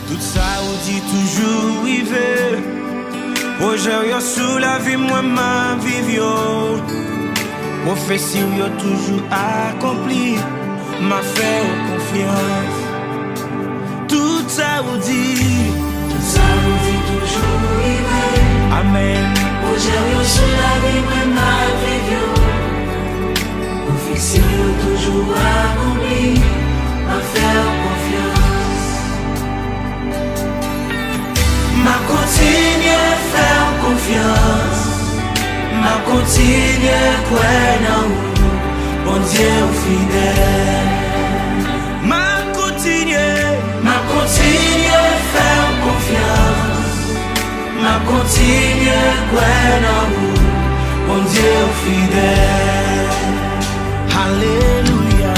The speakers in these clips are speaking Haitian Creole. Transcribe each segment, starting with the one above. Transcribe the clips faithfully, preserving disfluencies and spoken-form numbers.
Tout sa ou di toujou rive. Pwojè w yo sou lavi mwen, m ap viv yo. Pwofesi w yo toujou akonpli. M ap fè w konfyans. Tout sa ou di, tout sa ou di toujou rive. Amèn. Pwojè w yo sou lavi mwen, m ap viv yo. Pwofesi w yo toujou akonpli. M ap fè w konfyans. M ap kontinye fè w konfyans. M ap kontinye kwè nan ou. Bondye ou fidèl. M ap kontinye. M ap kontinye fè w konfyans. M ap kontinye kwè nan ou. Bondye ou fidèl. Alelouya.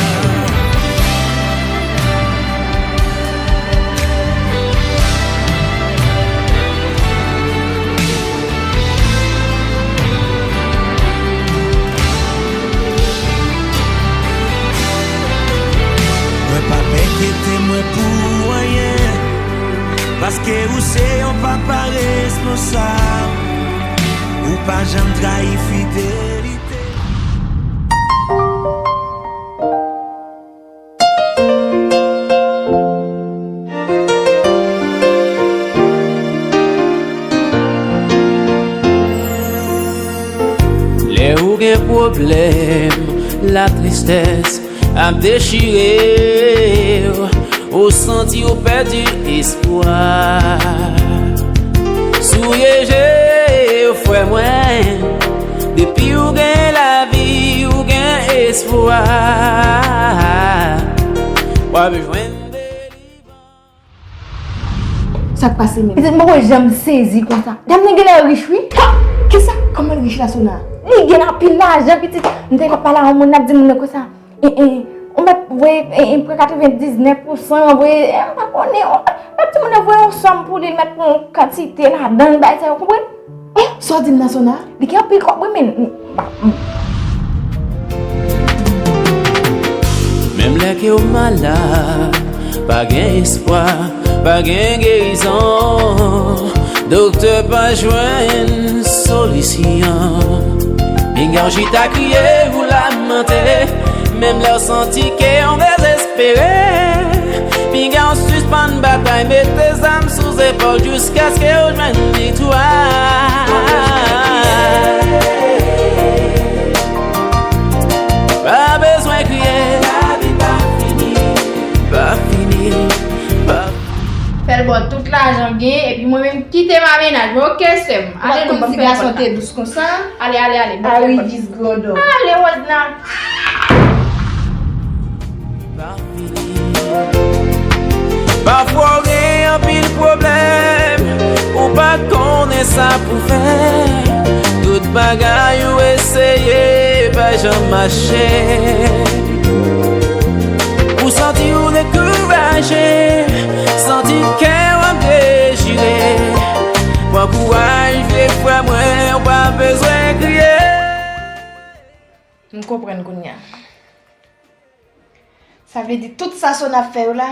Mwen p ap enkyete mwen pou anyen, paske ou se yon papa responsab. Ou pa janm trayi fidelite. Lè ou gen pwoblèm, latristès ap dechire w, ou santi w pèdi espwa. Souye je w, frè mwen, depi w gen lavi, w gen espwa. W ap jwenn delivrans. Sa k pase menm? Pitit, m poko janm sezi konsa. Dam nan genlè rich wi. Ha! Kisa? Kòman l rich la, Sona? Li gen anpil lajan, pitit. M te ka pale a yon moun, l ap di moun nan konsa. E, e, ou mèt voye, e, e, pran katrevendiznèf pousan, voye, e, m pa konnen, ou mèt, mèt di moun nan voye yon sòm pou li, l mèt pran yon kantite ladan l, bagay sa yo, konprann? E, sa w di m nan, Sona? Li gen anpil kòb, wi, men, m, m, m. Menm lè ke w malad, pa gen espwa, pa gen gerizon. Doktè pa jwenn solisyon. Pinga w chita kriye, ou lamante. Menm lè w santi ke w dezespere, pinga w sispann batay, mete zam sou zepòl jiskaske w jwenn viktwa. Pa bezwen kriye, lavi pa fini, pa fini, pa Fè l ba w tout lajan w genyen, epi mwen menm, kite m a mennaj mwen, oke, sè m? Ale, non, ti gason te dous konsa. Ale, ale, ale. Arivis grandon. Ale, Wozna. Pafwa w gen anpil pwoblèm, ou pa konnen sa pou fè. Tout bagay ou eseye pa janm mache. Ou santi w dekouraje, santi kè w ap dechire. Pran kouraj, vye frè mwen, ou pa bezwen kriye. M konprann kounye a. Sa vle di tout sa Sona ap fè yo la,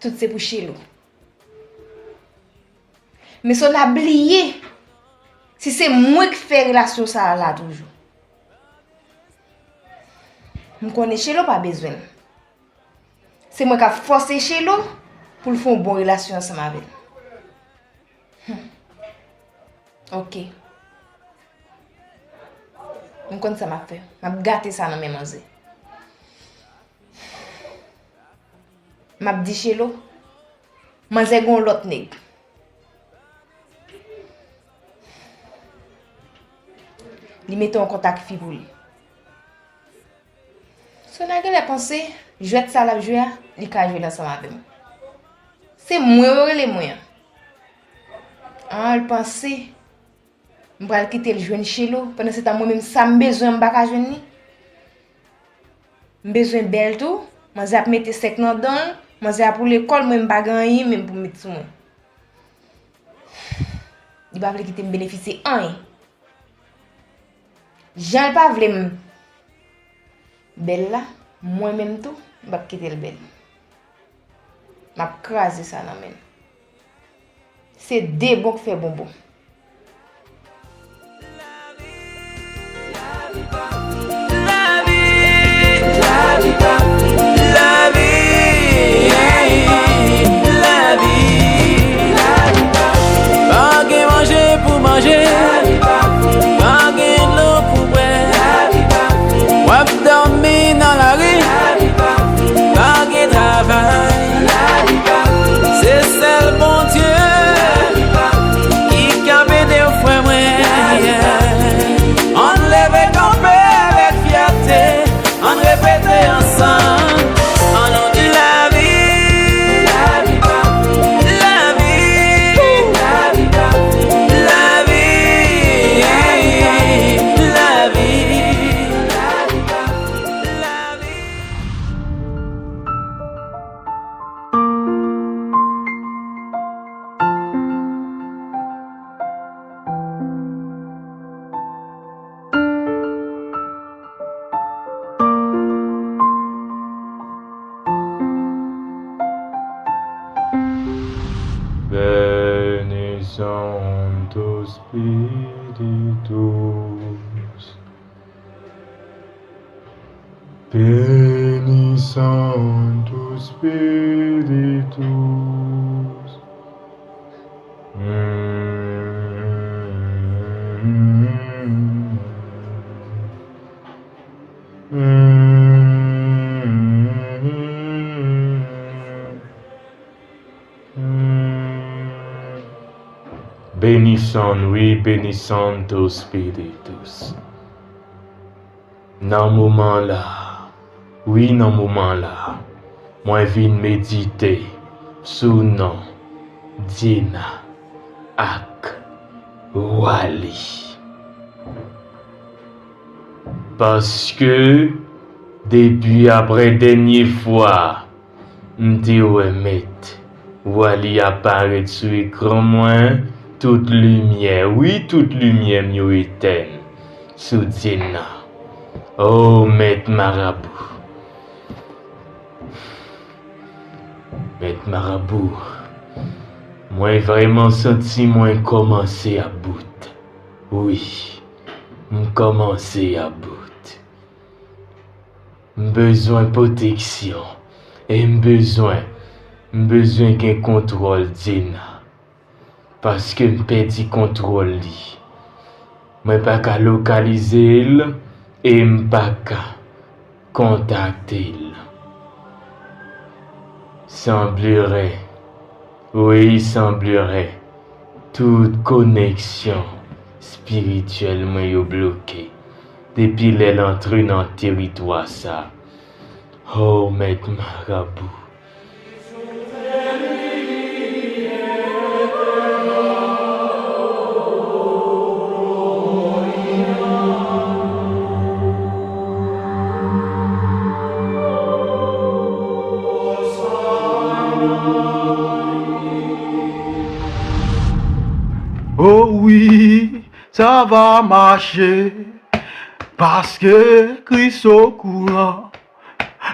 tout se pou Chelo. Men Sona bliye si se mwen k fè relasyon sa a la toujou. M konnen Chelo pa bezwen l. Se mwen k ap fòse Chelo pou l fè yon bon relasyon ansanm avè l. Hmm. Oke. M konn sa m ap fè. M ap gate sa nan men manzè. M ap di Chelo, manzè gen yon lòt nèg. Li mete yon kontak fi pou li. Sona genlè panse jwèt sa l ap jwe a, li ka jwe l ansanm avè m. Se mwen yo rele mwen an. An, l panse m pral kite l jwenn Chelo, pandan se tan mwen menm sa m bezwen an m pa ka jwenn li. M bezwen bèl tou, manzè ap mete sèk nan dan l, manzè ap woule kò l, mwen m pa gen anyen menm pou m met sou mwen. Li pa vle kite m benefisye anyen. Jan l pa vle m bèl la, mwen menm tou, m p ap kite l bèl. M ap kraze sa nan men l. Se de bon k fè bonbon. Lavi, lavi, lavi, lavi, lavi, lavi. Pa gen manje pou manje, pa gen dlo pou bwè. W ap dòmi nan lari, pa gen travay. Se sèl Bondye ki ka ede w, frè mwen. Ann leve kanpe avèk fyète, ann repete ansanm. Ann nou di lavi, lavi, lavi, lavi, lavi, lavi. Benissons tus Spiritus. Benissons tus Spiritus. Benissons, oui, benissons tus Spiritus. Nan moman la, wi, nan moman la, mwen vin medite sou non Dyena ak Wali. Paske depi apre dènye fwa m te wè Mèt Wali ap parèt sou ekran mwen, tout limyè, wi, tout limyè m yo etèn sou Dyena. O Mèt Marabou, Mèt Marabou, mwen vrèman santi mwen kòmanse ap bout. Wi, m kòmanse ap bout. M bezwen pwoteksyon. E m bezwen, m bezwen gen kontwòl Dyena. Paske m pèdi kontwòl li. Mwen pa ka lokalize l e m pa ka kontakte l. Sanblere, wi, sanblere, tout koneksyon espirityèl mwen yo bloke depi lè l antre nan teritwa sa. O Mèt Marabou. O wi, sa va mache, paske Kris okouran.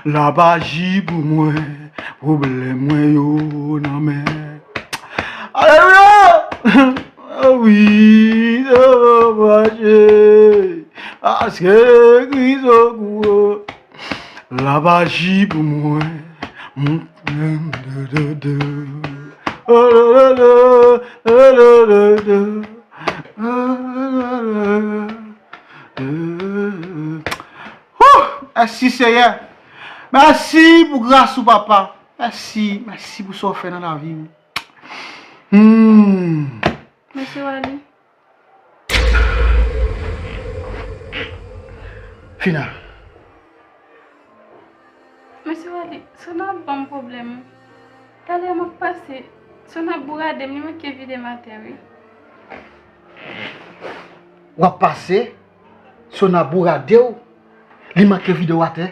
L ap aji pou mwen, pwoblèm mwen yo nan men. Alelouya! Wi, sa va mache, paske Kris okouran. L ap aji pou mwen. Wouh! Mèsi, Seyè. Mèsi pou gras ou, papa. Mèsi, mèsi pou sa w fè nan lavi m. Hmm. Mesye Wally. Fina. Mesye Wally, Sona ap ban m pwoblèm. Talè m ap pase, Sona ap bourade m, li manke vide m atè, wi. W ap pase, Sona bourade w, li manke vide w atè.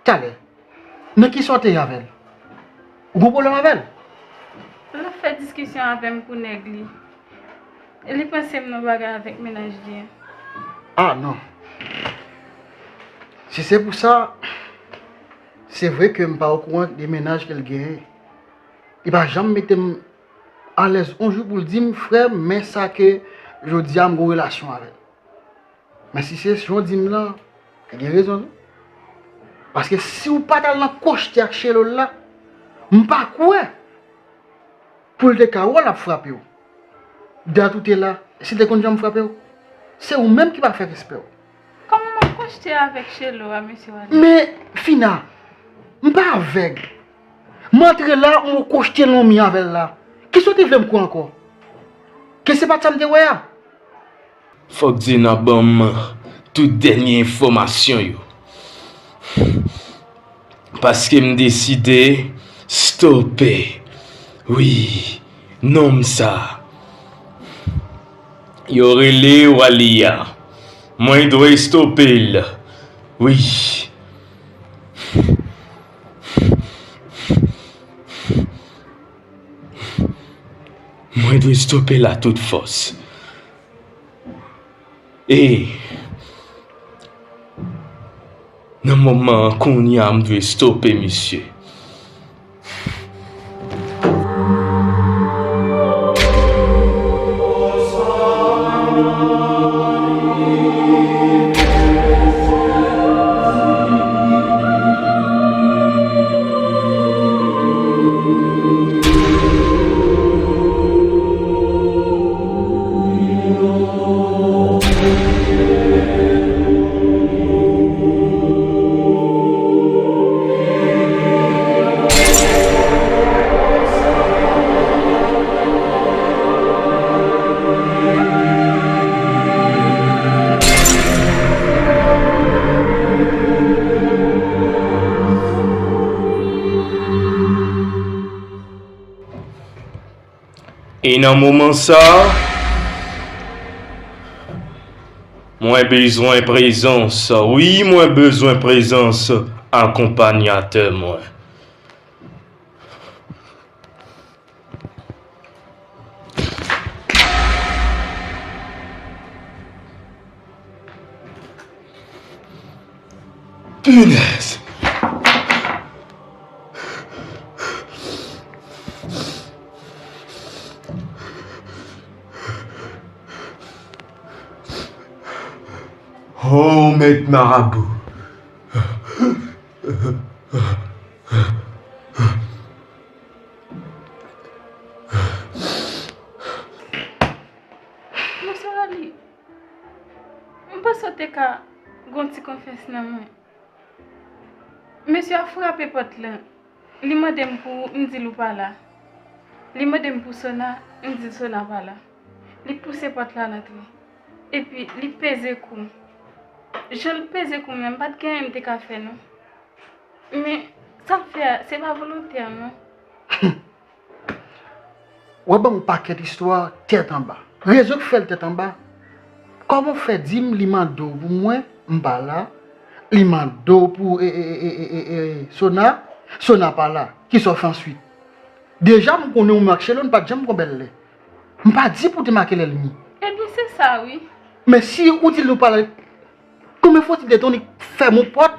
Talè, nan kisa w te ye avè l? Ou gon pwoblèm avè l? L ap fè diskisyon avè m pou nèg li. E li panse m nan bagay avèk mennaj li an. Ah non. Si se pou sa, se vre ke m pa okouran de mennaj ke l genyen. Li pa janm mete m alèz yon jou pou l di m, frè m, men sa ke jodi a m gen yon relasyon avè l. Men si se jan w di m lan, li gen rezon tou. Paske si w pa t al nan kwoste ak Chelo la, m pa kwè pou l te ka wè l ap frape w. Dat ou te la, si l te konn janm frape w, se ou menm ki pa fè respè w. Kòman m ap kwoste avèk Chelo a, mesye Wally? Men, Fina, m pa avèg. M antre la, m kwoste lonmi avè l la. Kisa w te vle m kwè ankò? Ke se pa t sa m te wè a? Fòk Dina ban m tout dènye enfòmasyon yo. Paske m deside stope. Wi, nonm sa. Yo rele Wally a. Mwen dwe stope l. Wi. Mwen dwe stope l a tout fòs. E nan moman an kounye a, m dwe stope misye. E nan moman sa, mwen bezwen prezans, wi, mwen bezwen prezans akonpanyatè mwen. Pinèz! Oh, mèt marabou! Mesye Wally, m panse w te ka gen yon ti konfyans nan mwen. Mesye a frape pòt la. Li mande m pou m di l ou pa la. Li mande m pou Sona, m di l Sona pa la. Li pouse pòt la, l antre. Epi, li peze kou m. Jan l peze kou m nan, m pa t gen anyen m te ka fè, non. Men, sa l fè a, se pa volonte a, non. W ap ban m yon pakèt istwa tèt anba. Rezon k fè l tèt anba, kòman w fè di m li mande w pou mwen, m pa la, li mande w pou, e, e, Sona, Sona pa la. Kisa w fè answit? Deja, m konnen ou menm ak Chelo, n pa t janm pran bèl lè. M pa di pou w te make lèlmi. Ebyen, se sa, wi. Men si ou di l nou pa la, konbyen fwa w di l detonn li fèmen yon pòt,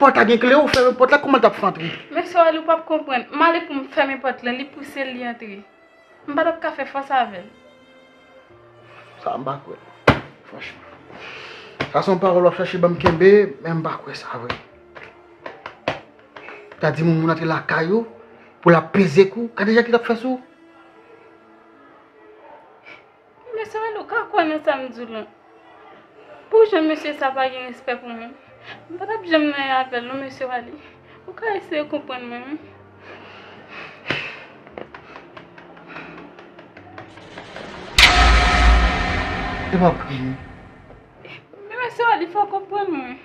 pòt la gen kle, ou fèmen pòt la, kòman l t ap fè antre? Mesye Wally, ou p ap konprann. M ale pou m fèmen pòt la, li pouse l, li antre. M pa t ap ka fè fòs avè l. Sa a m pa kwè l, franchman. Sa se yon pawòl w ap chache ban m kenbe, men m pa kwè sa vre. Ta di moun, moun antre lakay ou, pou l ap peze kou, gade jan ki t ap fè sou ou. Mesye Wally, ou ka kwè nan sa m di w lan. Pou jan mesye sa pa gen respè pou mwen, m pa t ap janm nan avè l non, mesye Wally. Ou ka eseye konprann mwen, wi. E pa kriye. Men mesye Wally, fò w konprann mwen.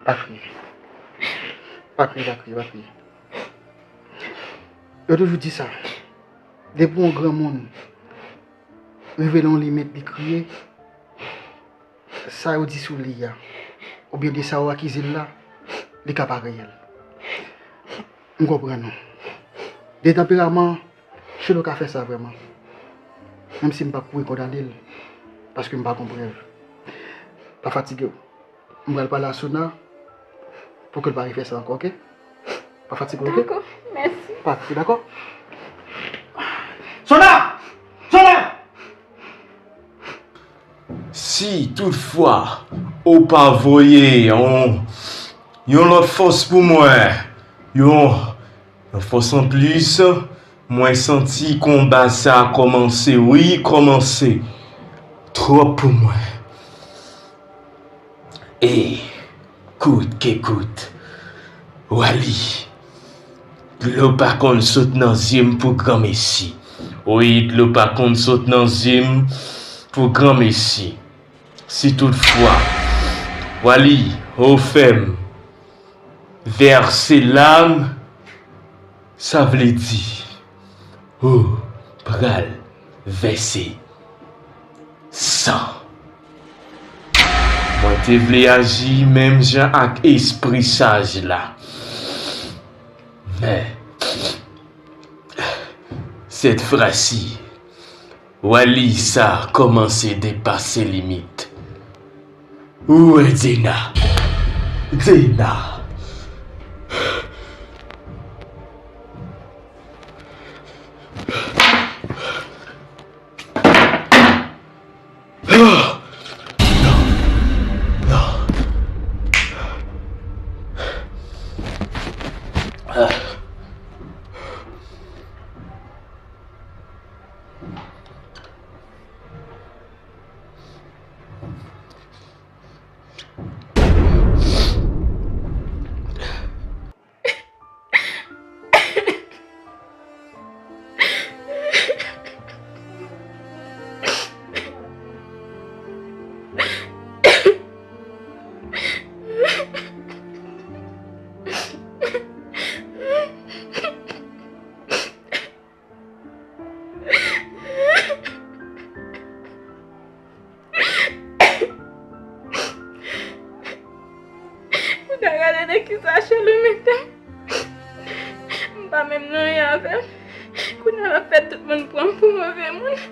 Pa kriye. Pa kriye, pa kriye, pa kriye. Yo toujou di sa. Depi yon granmoun rive nan yon limit, li kriye, sa yo di sou li a, oubyen de sa yo akize l la, li ka pa reyèl. M konprann ou. De tanperaman, Chelo ka fè sa vrèman. Menm si m p ap kouri kondane l, paske m pa gon prèv. Pa fatige w. M pral pale a Sona, Pou ke l pa refè sa ankò, oke? Pa fatige, oke? Dakò, mèsi. Pa, dakò? Sona! Sona! Si toutfwa ou pa voye yon, yon lòt fòs pou mwen, yon, yon fòs anplis, mwen santi konba sa kòmanse, wi, kòmanse. Twòp pou mwen. E kout ke kout, Wali, dlo pa konn sot nan zye m pou granmesi. Wi, dlo pa konn sot nan zye m pou granmesi. Si toutfwa, Wali, ou fè m vèse lam, sa vle di, ou pral vèse san. Mwen te vle aji menm jan ak espri saj la. Men, sèt fwa si, Wali sa kòmanse depase limit. Ou wè Dena. Dena. Ou ta gade nan ki sachè li mete m. M pa menm nan anyen avè l. Kounye a l ap fè tout moun pran m pou move moun.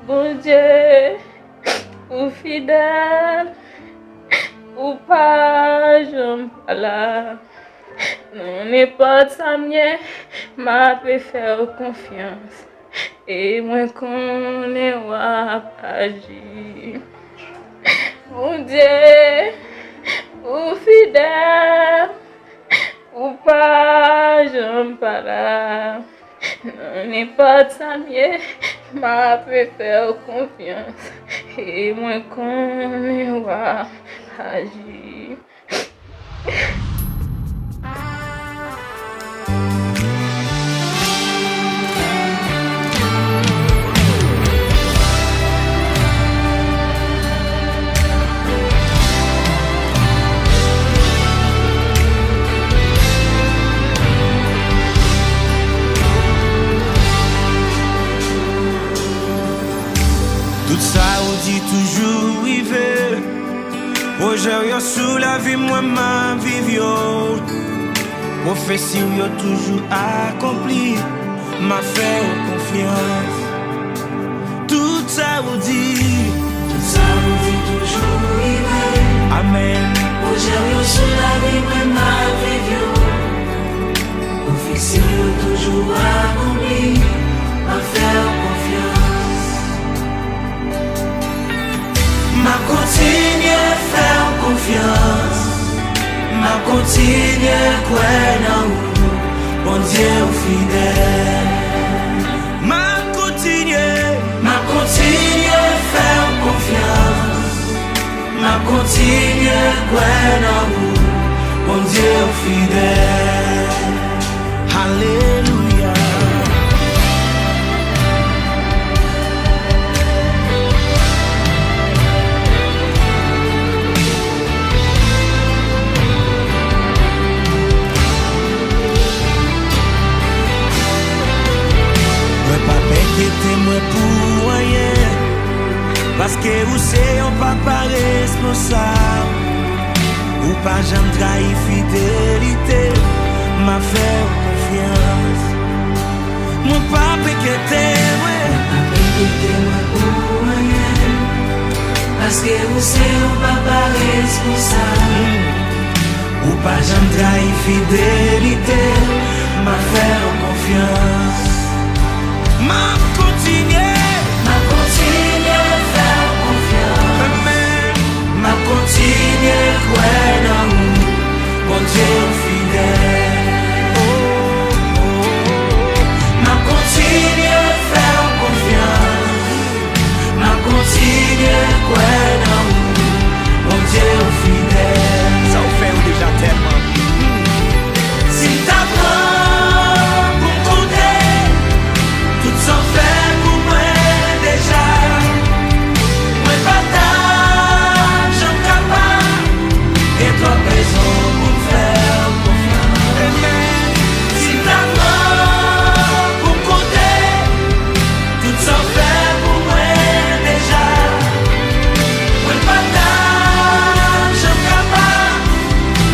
Bondye, ou fidèl, ou pa janm pa la. Nan nenpòt sa m ye, m ape fè w konfyans. E mwen konnen w ap aji. Bondye, ou fidèl, ou pa janm pa la. Nan nenpòt sa m ye, m ape fè w konfyans. E mwen konnen w ap aji. Tout sa ou di toujou rive. Pwojè w yo sou lavi mwen, m ap viv yo. Pwofesi w yo toujou akonpli, m ap fè w konfyans. Tout sa ou di, tout sa ou di toujou rive. Amèn. Pwojè w yo sou lavi mwen, m ap viv yo. Pwofesi w yo toujou akonpli, m ap fè w konfyans. M ap kontinye fè w konfyans. M ap kontinye kwè nan ou, Bondye ou fidèl. M ap kontinye, m ap kontinye fè w konfyans. M ap kontinye kwè nan ou, Bondye ou fidèl. Alelouya. Mwen p ap enkyete mwen pou anyen, paske ou se yon papa responsab. Ou pa janm trayi fidelite, m ap fè w konfyans. Mwen p ap enkyete mwen. Mwen p ap enkyete mwen pou anyen, paske ou se yon papa responsab. Ou pa janm trayi fidelite, m ap fè w konfyans. M ap kontinye. M ap kontinye fè w konfyans. Amèn. M ap kontinye kwè nan ou, Bondye ou fidèl. Oh, oh, oh. M ap kontinye fè w konfyans. M ap kontinye kwè nan ou, Bondye ou fidèl. Sa ou fè yo deja tèlman. Si m ta pran pou m konte tout sa w fè pou mwen deja, mwen pa t ap janm kapab. Gen twòp rezon pou m fè w konfyans. Si m ta pran pou m konte tout sa w fè pou mwen deja, mwen pa t ap janm kapab.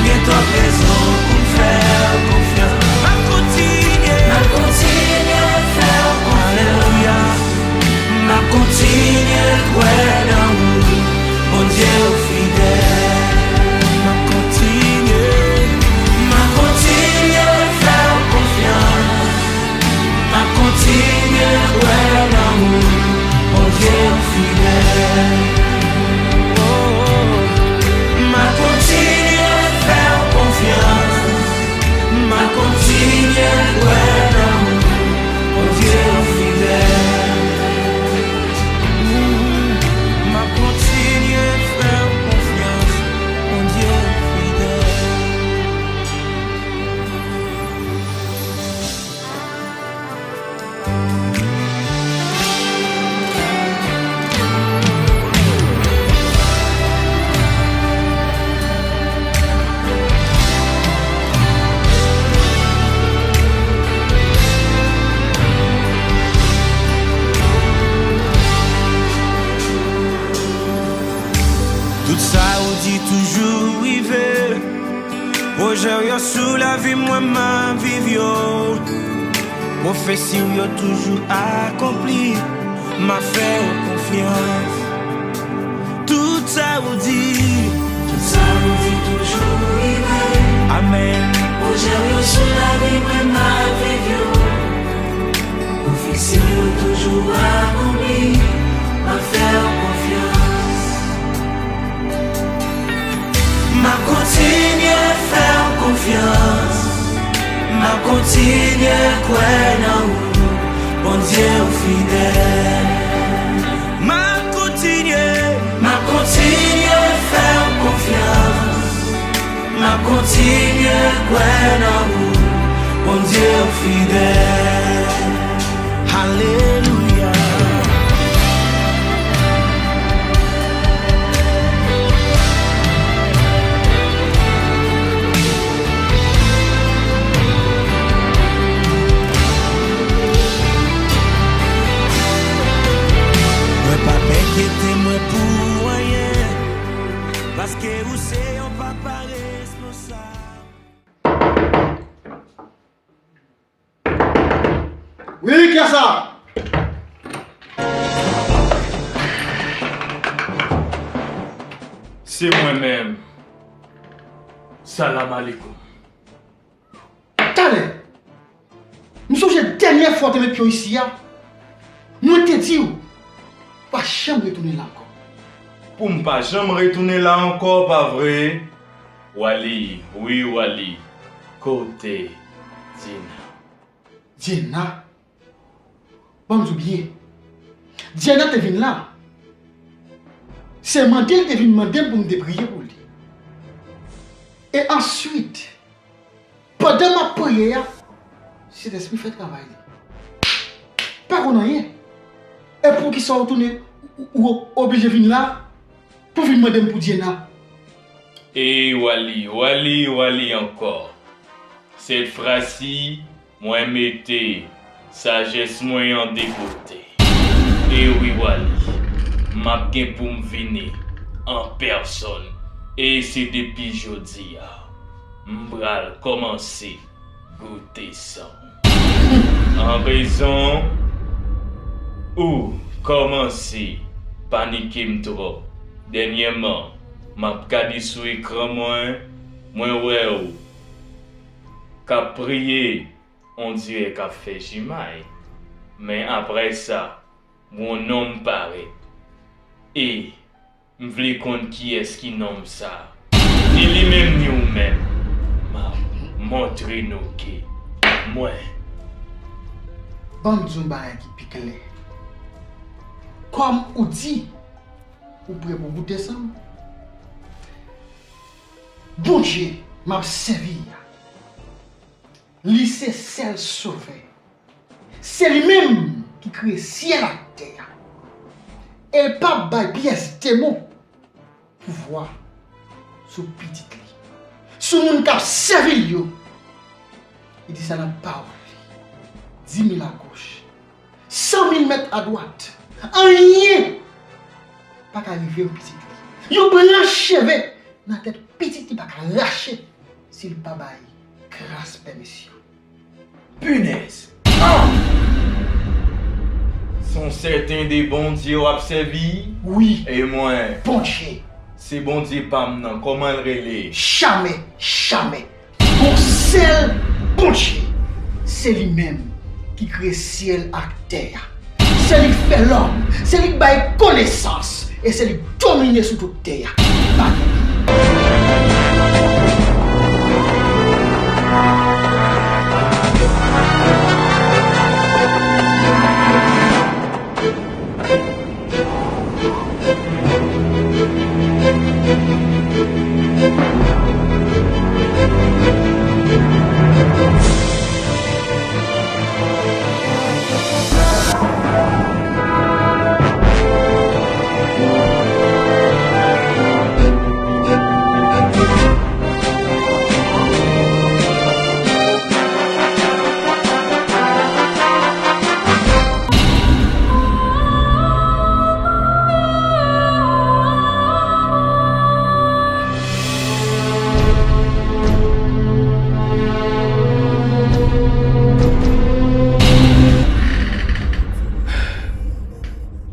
Gen twòp rezon pou m fè w konfyans. M ap kontinye. M ap kontinye fè w konfyans. Alelouya. M ap kontinye kwè nan ou, Bondye ou fidèl. M ap kontinye. M ap kontinye fè w konfyans. M ap kontinye kwè nan ou, Bondye ou fidèl. Oh, m ap kontinye fè w konfyans. M ap kontinye kwè nan ou, Bondye ou fidèl. M ap kontinye fè w konfyans, Bondye ou fidèl. Tout sa ou di toujou rive. Pwojè w yo sou lavi mwen, m ap viv yo. Pwofesi w yo toujou akonpli, m ap fè w konfyans. Tout sa ou di, tout sa ou di toujou rive. Amèn. Pwojè w yo sou lavi mwen, m ap viv yo. Pwofesi w yo toujou akonpli, m ap fè w konfyans. M ap kontinye fè w konfyans. M ap kontinye kwè nan ou, Bondye ou fidèl. M ap kontinye. M ap kontinye fè w konfyans. M ap kontinye kwè nan ou, Bondye ou fidèl. Alelouya. Mwen p ap enkyete mwen pou anyen, paske ou se yon papa responsab. Wi, kiyès sa? Se mwen menm. Salam alekoum. Talè, m sonje dènyè fwa w te met pye w isi a, mwen te di w, pa janm retounen la ankò. Pou m pa janm retounen la ankò, pa vre? Wali, wi, Wali. Kote Dina? Dina? Ban m di w byen. Dina te vin la. Se mande l te vin mande m pou m te priye pou li. E answit, pandan m ap priye a, Sentespri fè travay li. Pa konn anyen. E poukisa w tounen, ou, ou oblije vin la pou vin mande m pou Dina? E Wali, Wali, Wali ankò. Sèt fwa si, mwen mete sajès mwen an de kote. E wi, Wali, m ap gen pou m vini an pèsòn. E se depi jodi a, m pral kòmanse goute san w. An rezon, ou kòmanse panike m twòp. Dènyèman, m ap gade sou ekran mwen, mwen wè w k ap priye, on dirè k ap fè jimay. Men apre sa, yon nonm parèt. E m vle konn kiyès ki nonm sa. Ni li menm, ni ou menm. M ap montre nou ke mwen. Ban m di w yon bagay ki pi klè. Kòm ou di, ou prè pou goute san m. Bondye m ap sèvi a, li se sèl Sovè. Se li menm ki kreye syèl ak tè a. E l p ap bay pyès demon pouvwa sou pitit li, sou moun k ap sèvi l yo. Li di sa nan pawòl li. Di mil agoch, san mil mèt adwat, anyen pa ka rive yon pitit li. Yon branch cheve nan tèt pitit li pa ka rache si l pa bay gras pèmisyon. Pinèz! Ah! Se yon sèten de Bondye w ap sèvi? Wi. E mwen? Bondye. Se Bondye pa m nan, kòman l rele? Jamè, jamè. Gon sèl Bondye. Se li menm ki kreye syèl ak tè a. Se li k fè lòm, se li k bay konesans, e se li k domine sou tout tè a. Pa gen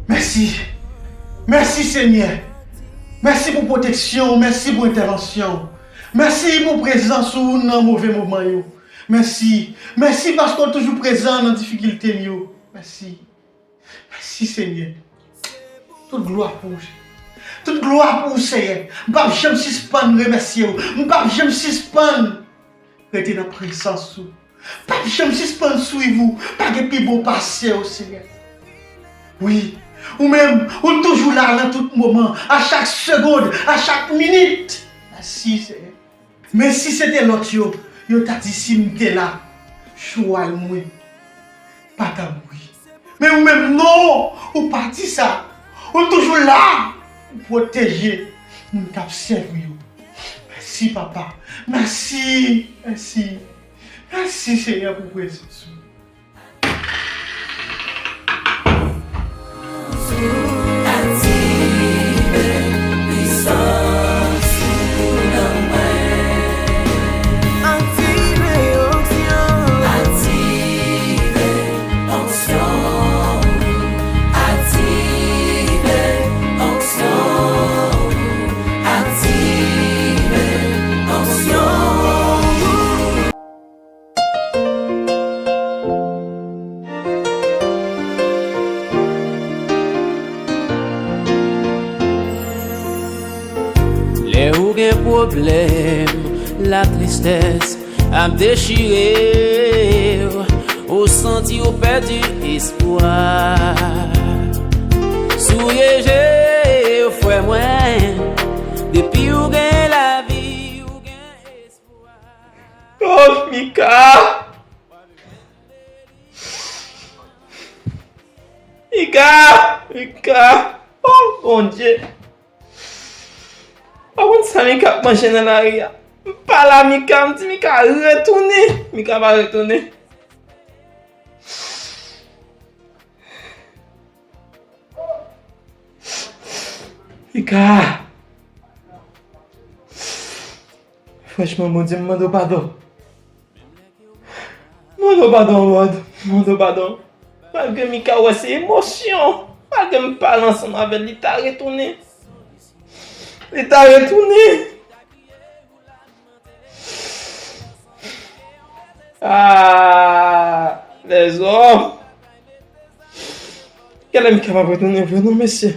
Mèsi. Mèsi, Senyè. Mèsi pou pwoteksyon w. Mèsi pou entèvansyon w. Mèsi pou prezans ou nan move moman yo. Mèsi. Mèsi paske w toujou prezan nan difikilte m yo. Mèsi. Mèsi, Senyè. Tout glwa pou ou. Tout glwa pou ou, Senyè. M p ap janm sispann remèsye w. M p ap janm sispann rete nan prezans ou. P ap janm sispann swiv ou. Pa gen pi bon pase w, Senyè. Wi, ou menm, ou toujou la nan tout moman, a chak segonn, a chak minit. Mèsi, Senyè. Men si se te lòt yo, yo ta di si m te la, chwal mwen pa ta mouri. Men ou menm, non, ou pa di sa. Ou toujou la pou pwoteje moun k ap sèvi w. Mèsi, papa. Mèsi, mèsi. Mèsi, Senyè, pou prezans ou. Pwoblèm, latristès ap dechire w, ou santi w pèdi espwa. Souye je w, frè mwen, depi w gen lavi, w gen espwa. Oh, Mika! Mika! Mika! Oh, Bondye! Pa konn sa Mika ap manje nan lari a. M pale a Mika, m di Mika retounen. Mika pa retounen. Mika! Franchman, Bondye, m mande w padon. Mande w padon, Lòd. Mande w padon. Malgre Mika wè se emosyon, malgre m pale ansanm avè l, li ta retounen. Li ta retounen. Ah, lèzòm. Genlè Mika p ap retounen vre non, mesye.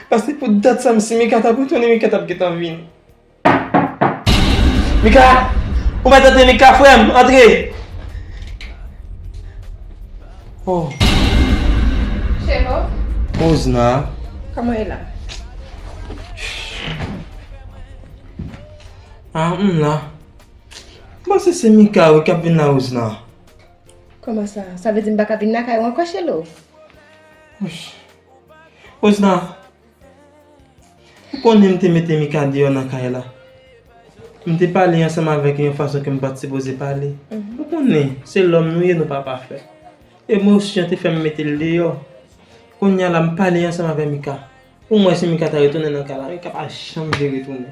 Paske pou dat sa, si Mika t ap retounen, Mika t ap gentan vini. Mika! Ou mèt antre, Mika, frè m, antre! Oh. Chelo, Rosna. Kòman w ye la? Ah, m la. M panse se Mika, wi, k ap vin la, Rosna. Kòman sa? Sa vle di m pa ka vin lakay ou ankò, Chelo? Wouch. Rosna, ou konnen m te mete Mika deyò nan kay la. M te pale ansanm avèk li yon fason ke m pa t sipoze pale. Mhm. Ou konnen, se lòm nou ye, nou pa pafè. Emosyon te fè m mete l deyò. Kounye a la, m pale ansanm avèk Mika. Pou mwen, si Mika ta retounen nan kay la, Mika pa janm vle retounen.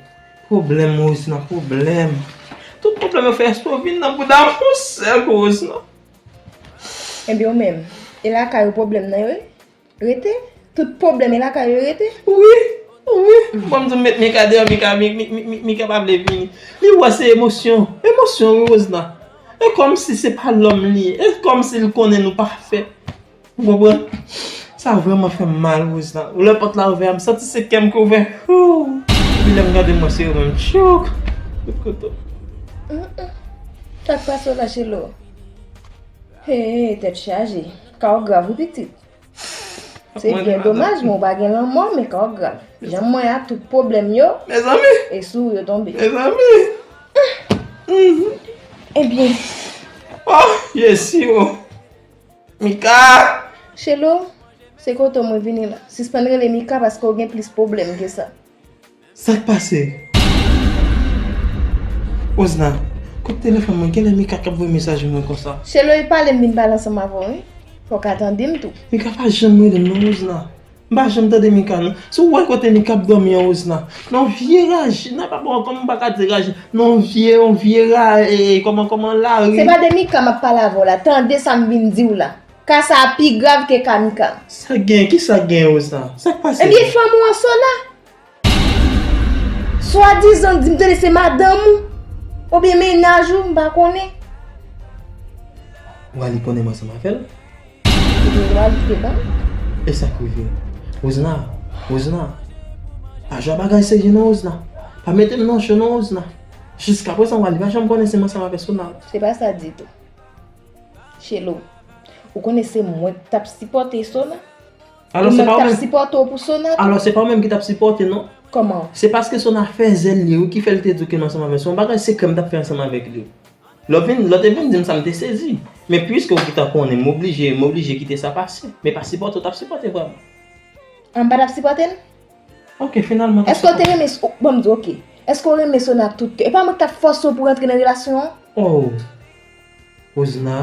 Pwoblèm, Rosna, pwoblèm. Tout pwoblèm yo fè espre vin nan bouda m, yon sèl kou, Rosna. Ebyen, ou menm, e lakay ou pwoblèm nan yo ye? Rete. Tout pwoblèm e lakay yo rete. Wi, wi. Bon, m di w met Mika deyò, Mika, Mi-, Mi-, Mi-, Mi-, Mika pa vle vini. Li wè se emosyon. Emosyon, wi, Rosna. E kòmsi se pa lòm li ye. E kòmsi l konnen nou pafè. Ou konprann? Sa vrèman fè m mal, Rosna. Lè pòt la ouvè a, m santi se kè m ki ouvè. Hou! Epi lè m gade m wè se yo menm. Tchouk! Kout kouto. Mm, mm. Sa k pase w la, Chelo? Hey, tèt chaje. Ka w grav, wi, pitit. Se byen domaj, men w pa gen lanmò, men ka w grav. Jan m wè a, tout pwoblèm yo, mezanmi, e sou ou yo tonbe. Mezanmi. Mhm. Ebyen. Oh, Jezi, oh. Mika! Chelo, se kote w mwen vini la. Sispann rele Mika paske w gen plis pwoblèm ke sa. Sa k pase? Rosna, kote telefòn mwen? Genlè Mika k ap voye mesaj mwen konsa. Chelo, e pale m vin pale ansanm avè w, wi. Fò w ka tande m tou. Mika pa janm rele m non, Rosna. M pa janm tande Mika non. Si w wè kote Mika ap dòmi an, Rosna, nan vye raje, nan pa bon, kòman m pa ka di raje, nan vye, yon vye ra, e, kòman, kòman lari. Se pa de Mika m ap pale avè w la. Tande sa m vin di w la. Ka sa a pi grav ke ka Mika. Sa gen, ki sa gen, Rosna? Sa k pase? Ebyen, fanm ou an Sona. Swadizan di m tande se madanm ou, oubyen mennaj ou, m pa konnen. Wali konnen m ansanm avè l? Ebyen, Wali te ban. E sa k rive? Rosna, Rosna, pa jwe bagay serye non, Rosna. Pa mete m nan cho non, Rosna. Jiskaprezan, Wali pa janm konnen se m ansanm avè Sona. Se pa sa ditou. Chelo, ou konnen se mwen k t ap sipòte Sona? Alò, se pa ou menm. E mwen k t ap sipòte w pou Sona tou? Alò, se pa ou menm ki t ap sipòte, non? Kòman? Se paske Sona fè zèl li, wi, ki fè l te di w ke m ansanm avè l. Se yon bagay sekrè m t ap fè ansanm avèk li. Lè w vin, lè w te vin di m sa, m te sezi. Men piske w gentan konnen, m oblije, m oblije kite sa pase. Men pa sipòte w t ap sipòte vrèman. An, m pa t ap sipòte l? Ok, finalman, èske w te renmen, bon, m di, ok. Èske w renmen Sona ak tout kè? E pa mwen ki t ap fòse w pou w rantre nan relasyon an? Oh, Rosna.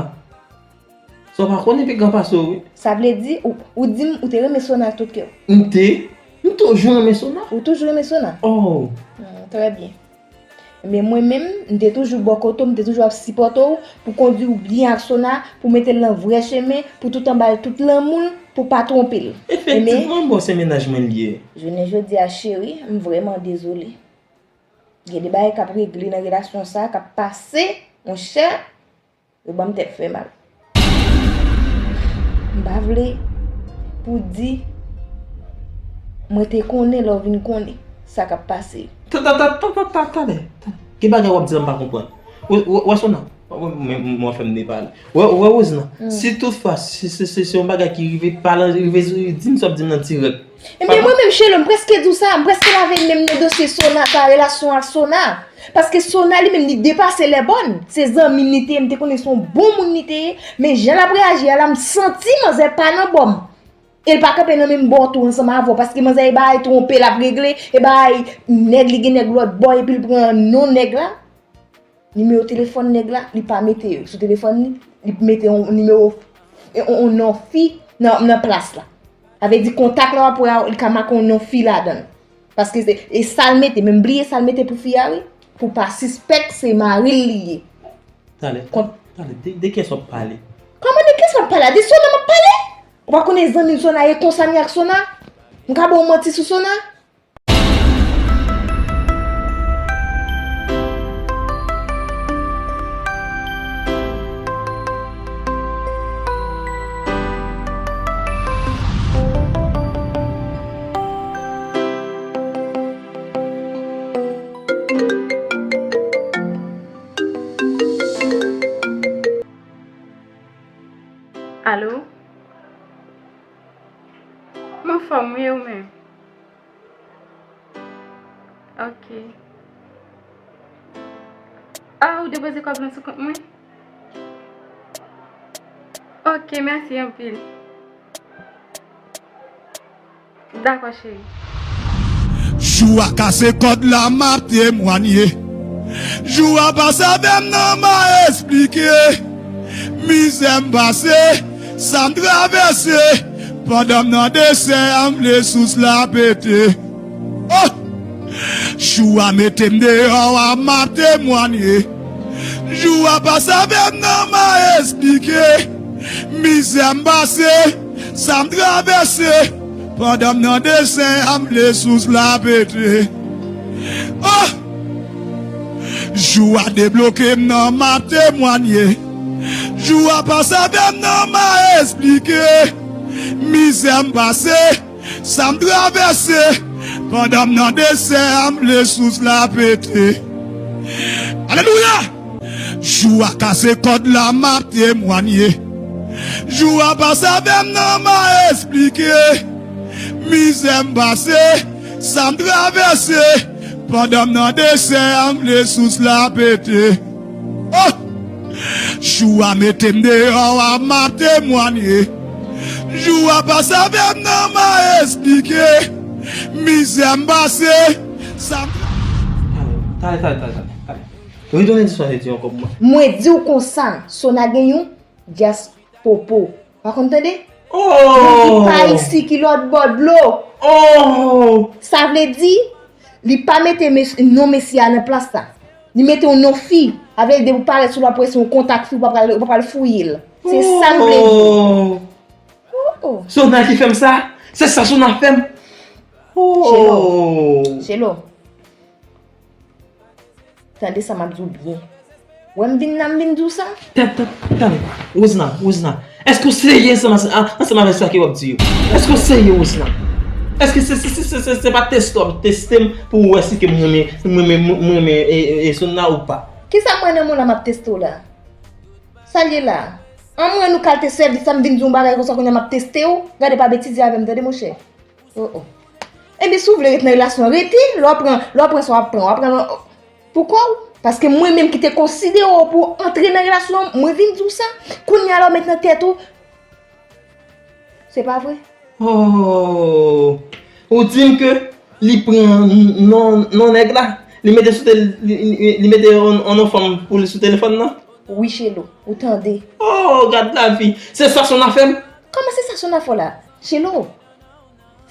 Sa w pa konnen pi gran pase w, wi. Sa vle di, ou, ou di m ou te renmen Sona ak tout kè w? M te. M toujou renmen Sona. Ou toujou renmen Sona? Oh. Hmm, trè byen. Men mwen menm, m te toujou bò kote w, m te toujou ap sipòte w pou kondui w byen ak Sona, pou mete l nan vrè chemen, pou toutan ba l tout lanmou l, pou pa twonpe l. Efektivman, bon, se mennaj mwen l ye. Jounen jodi a, cheri, m vrèman dezole. Gen de bagay k ap regle nan relasyon sa a, k ap pase, monchè. Yo ban m tèt fè mal. M pa vle pou di mwen te konnen lè w vin konnen. sa k ap pase. Tande, tande, tande, tande. Gen bagay w ap di la m pa konprann. Ou wè Sona? Mwen, mwen, mwen fè m depale. Ou wè, ou wè Wozna? Si toutfwa, si, si, si, si yon bagay ki rive pale, rive di m sa w ap di m nan dirèk. Ebyen, mwen menm, Chelo, m prèske di w sa, m prèske lave men m nan dosye Sona sa, relasyon ak Sona. Paske Sona, li menm, li depase lèbòn. Se zanmi m li te ye, m te konnen se yon bon moun li te ye, men jan l ap reyaji a la, m santi manzè pa nan bò m. E l pa kanpe nan menm bò tou ansanm avè w, paske manzè e bagay twonpe l ap regle, e bagay nèg li gen nèg lòt bò, epi l pran non nèg la, nimewo telefòn nèg la, li pa mete sou telefòn li, li mete yon nimewo, yon, yon non fi nan, nan plas la. Sa vle di kontak la w ap wè a, li ka make yon non fi ladan l. Paske se, e sa l mete, men m bliye sa l mete pou fi a wi, pou pa sispèk se mari l li ye. Talè, talè, de, de kiyès w ap pale? Kòman de kiyès m ap pale a? De Sona m ap pale? Ou pa konnen zanmi m Sona ye konsa m ye ak Sona? M ka ba w manti sou Sona? Alo? M anfòm wi, ou menm? Ok. Ah, ou depoze kòb lan sou kont mwen? Ok, mèsi anpil. Dakò, cheri. Jou a kase kòd la, m ap temwanye. Jou a pase avè m nan, m a esplike. Mizè m pase, sa m travèse. Pandan m nan desè a, m vle sous la pete. Oh! Jou a mete m deyò a, m ap temwanye. Jou a pase avè m nan, m a esplike. Mizè m pase, sa m travèse. Pandan m nan desè a, m vle sous la pete. Oh! Jou a debloke m nan, m ap temwanye. Jou a pase avè m nan, m a esplike. Mizè m pase, sa m travèse. Pandan m nan desè a, m vle sous la pete. Alelouya! Jou a kase kòd la, m ap temwanye. Jou a pase avè m nan, m a esplike. Mizè m pase, sa m travèse. Pandan m nan desè a, m vle sous la pete. Oh! Jou a mete m deyò a, m ap temwanye. Jou a pase avè m nan, m a esplike. Mizè m pase, sa m... Talè, talè, talè, talè, talè. Retounen di sa w te di ankò pou mwen. Mwen di w konsa, Sona gen yon dyaspopo. Pa konn tande? Yon ki pa isi, ki lòt bò dlo. Oh! Sa vle di, li pa mete mes-, non mesye a nan plas la. Li mete yon non fi. Sa vle di, depi w parèt sou l, w ap wè se yon kontak fi, w pa pral, w pa pral fouye l. Se sa m vle di. Oh! Oh, oh. Sona ki fè m sa? Se sa Sona fè m? Chelo. Oh! Chelo. Tande sa m ap di w byen. Wè m vin la, m vin di w sa? Tande, tande, tande. Wozna, Wozna. Èske w serye ansanm, a, ansanm avèk sa ke w ap di yo? Èske w serye, Wozna? Èske se, se, se, se, se, se pa teste w ap teste m pou w wè si ke m renmen, m renmen, m renmen, e, e, e Sona ou pa? Kisa m wè nan moun la m ap teste w la? Sa l ye la? An mwen nou kalte sèvis sa m vin di w yon bagay konsa kounye a m ap teste w? Gade pa betize avè m tande monchè. Oh, oh. Ebyen, si w vle ret nan relasyon an, rete. Lè w pran, lè w pran sa w ap pran, w ap pran pou kò w. Paske mwen menm ki te konsidere w pou antre nan relasyon an, mwen vin di w sa. Kounye a la w met nan tèt ou, se pa vre. Oh, ou di m ke li pran non, non nèg la, li mete sou tel-, li, li, li mete yon, yon non fanm pou li sou telefòn nan? Wi, Chelo, ou tande. Oh, gad lavi. Se sa Sona fè m? Kòman se sa Sona fè w la? Chelo,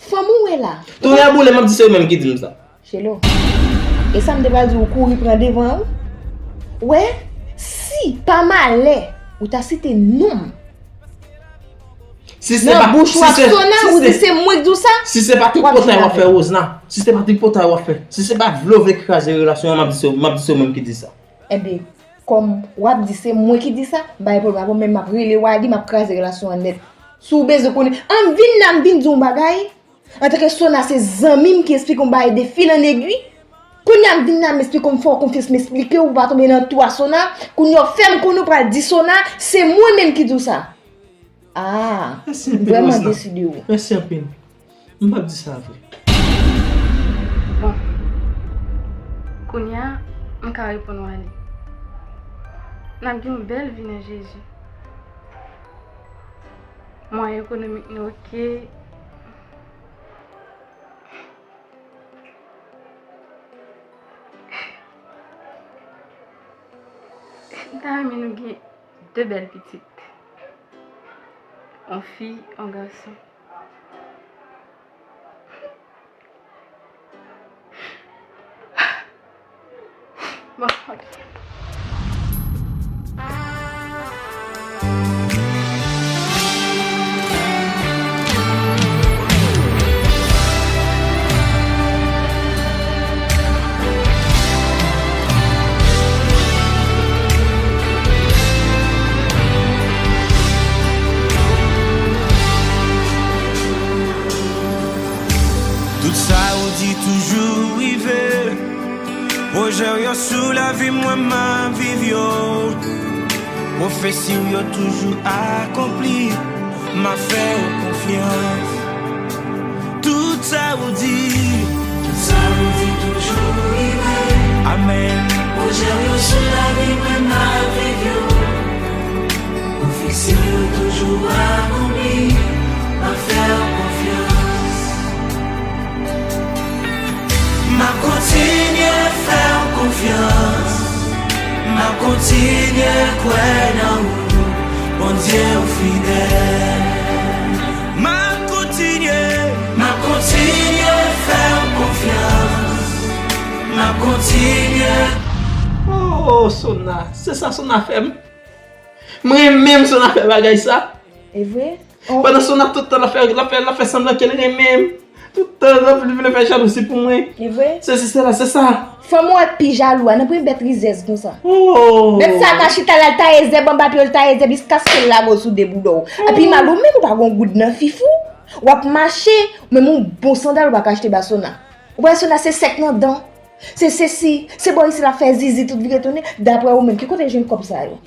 fanm ou wè la. Tounen a boule, m ap di se ou menm ki di m sa. Chelo, e sa m te pral di w, ou kouri pran devan an wi. Wè, si pa malè ou ta site non m nan bouch ou ak Sona, ou di se mwen k di w sa, si se pa tripotay w ap fè, Wozna, si se pa tripotay w ap fè, si se pa vle w vle kraze relasyon an, m ap di se, m ap di se ou menm ki di sa. Ebyen, kòm w ap di se mwen ki di sa, m pa gen pwoblèm avè w, men m ap rele w a di, m ap kraze relasyon an nèt. Si w bezwen konnen, an m vin la, m vin di w yon bagay, Antanke Sona, se zanmi m ki eksplike m bagay de fil an egwi. Kounye a m vin la, m eksplike w, m fè w konfyans, m eksplike w, ou pa tonbe nan twou a Sona. Kounye a w fè m konnen w pral di Sona se mwen menm ki di w sa. Ah, m vrèman desi de ou. Mèsi anpil. M p ap di sa vre. Bon. Kounye a, m ka reponn w ale. N ap gen yon bèl vi nan Jezi. Mwayen ekonomik nou oke. M ta renmen nou gen de bèl pitit. Yon fi, yon gason. Bon, ok. Tout sa ou di toujou rive. Pwojè w yo sou lavi mwen, m ap viv yo. Pwofesi w yo toujou akonpli, m ap fè w konfyans. Tout sa ou di, tout sa ou di toujou rive. Amèn. Pwojè w yo sou lavi mwen, m ap viv yo. Pwofesi w yo toujou akonpli, m ap fè w konfyans. M ap kontinye fè w konfyans. M ap kontinye kwè nan ou, Bondye ou fidèl. M ap kontinye, m ap kontinye fè w konfyans. M ap kontinye. Oh, Sona, se sa Sona fè m. Mwen renmen m Sona fè bagay sa. E vre? Oh. Pandan Sona tout tan l ap fè, l ap fè, l ap fè sanblan ke l renmen m. Tout tan l ap, li vle fè jalouzi pou mwen. E vre? Se, se, se la, se sa. Fanm ou wè k pi jalou a, nan pwen bèt rizèz konsa. Oh. Bèt sa ka chita la, l taye zèb anba pye w, l taye zèb jiskaske l lage w sou de bouda w. Oh. Epi mal ou menm ou pa gon goud nan fif ou. W ap mache, menm yon bon sandal ou pa ka achte ba Sona. Ou wè Sona se sèk nan dan. Se sesi, se bò isi l ap fè zizi tout vire tounen. Daprè ou menm, ki kote l jwenn kòb sa yo?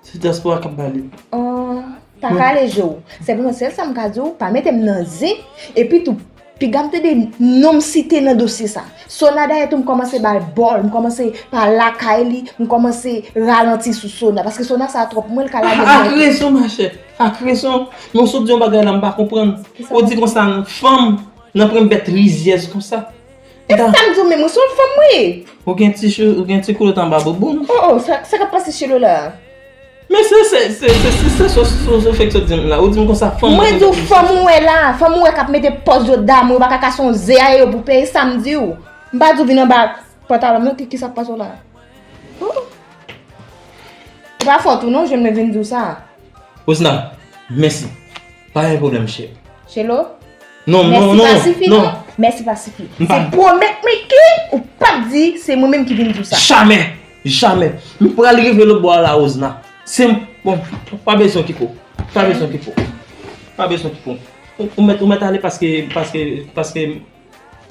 Se dyaspora k ap ba li. An, pa kale je w. Senpleman, sèl sa m ka di w, pa mete m nan zen. Epi tou, piga m tande non m site nan dosye sa. Sona dayè tou, m kòmanse ba l bòl, m kòmanse pa lakay li, m kòmanse ralanti sou Sona. Paske Sona sa twòp, mwen l ka lage m nan. Ak rezon, machè. Ak rezon. Men w sot di yon bagay la, m pa konprann. Ou di konsa, fanm nan pwen bèt rizyèz konsa. E sa m di w menm, wi, se yon fanm mwen ye. Ou gen ti che-, ou gen ti koulot anba bouboun. Oh, oh, sa, sa k ap pase Chelo la? Men se, se, se, se, se, se, se, se, se fèk sot di m la. Ou di m konsa fanm. Mwen di w fanm ou wè la, fanm ou wè k ap mete pòz yo damou, yo pa ka kase yon ze a yo pou peye sa m di w. M pa di w vin anba pantalon m non, ki, ki sa k pase w la? Oh. Se pa fòt ou non, jwenn mwen vin di w sa. Osna, mèsi. Pa gen pwoblèm, chè. Chelo? Non, non, non, non. Mèsi pa sifi, non. Mèsi pa sifi. Se pwomèt mwen ke ou p ap di se mwen menm ki vin di w sa. Jamè! Jamè! M pral rive lòt bò a la, Osna. Se m, bon, pa bezwen okipe w. Pa bezwen okipe w. Pa bezwen okipe w. Ou, ou mèt, ou mèt ale paske, paske, paske m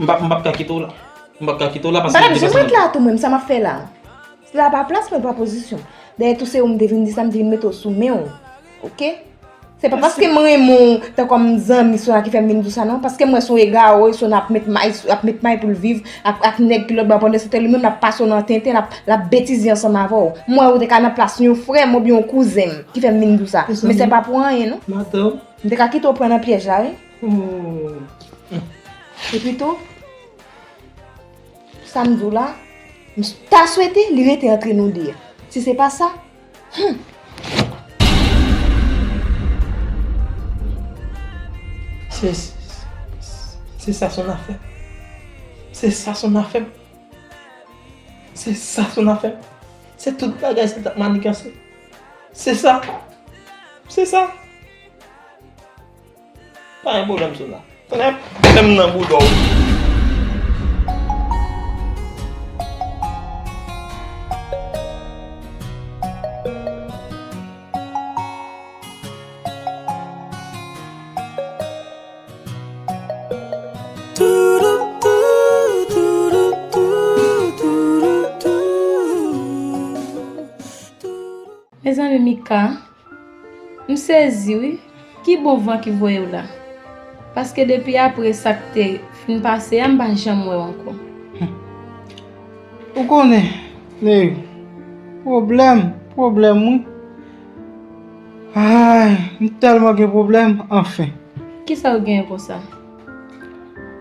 p ap, m p ap ka kite w la. M p ap ka kite w la paske m te bezwen. Mwen t la tou mwen, sa m ap fè la? Sila pa plas mwen, pa pozisyon. Dayè tou se ou m te vin di sa, m te vin mete w sou men w. Oke? Se pa paske m renmen w tankou m zanmi Sona ki fè m vin di w sa non, paske m wè se yon egare, Sona ap met may, ap met may pou l viv ak, ak nèg ki lòt bò, pandan se tan li menm l ap pase w nan tenten, l ap, l ap betize ansanm avè w. M wè ou te ka nan plas yon frè m oubyen yon kouzen m ki fè m vin di w sa. Men se pa pou anyen non. Madanm. M te ka kite w pran nan pyèj la, wi. Oh. Epi tou, sa m di w la, m ta swete li rete antre nou de. Si se pa sa, hmm. Se, se, se sa Sona fè. Se sa Sona fè. Se sa Sona fè. Se tout bagay sa t ap maniganse. Se sa. Se sa. Pa gen pwoblèm, Sona. Tonnè, tonnè m nan bouda w. Mezanmi, Mika, m sezi wi. Ki bon van ki voye w la? Paske depi apre sa k te fin pase a, m pa janm wè w ankò. Ou konnen, Neyou, pwoblèm, pwoblèm wi. Ay, m tèlman gen pwoblèm, anfen. Kisa w genyen konsa?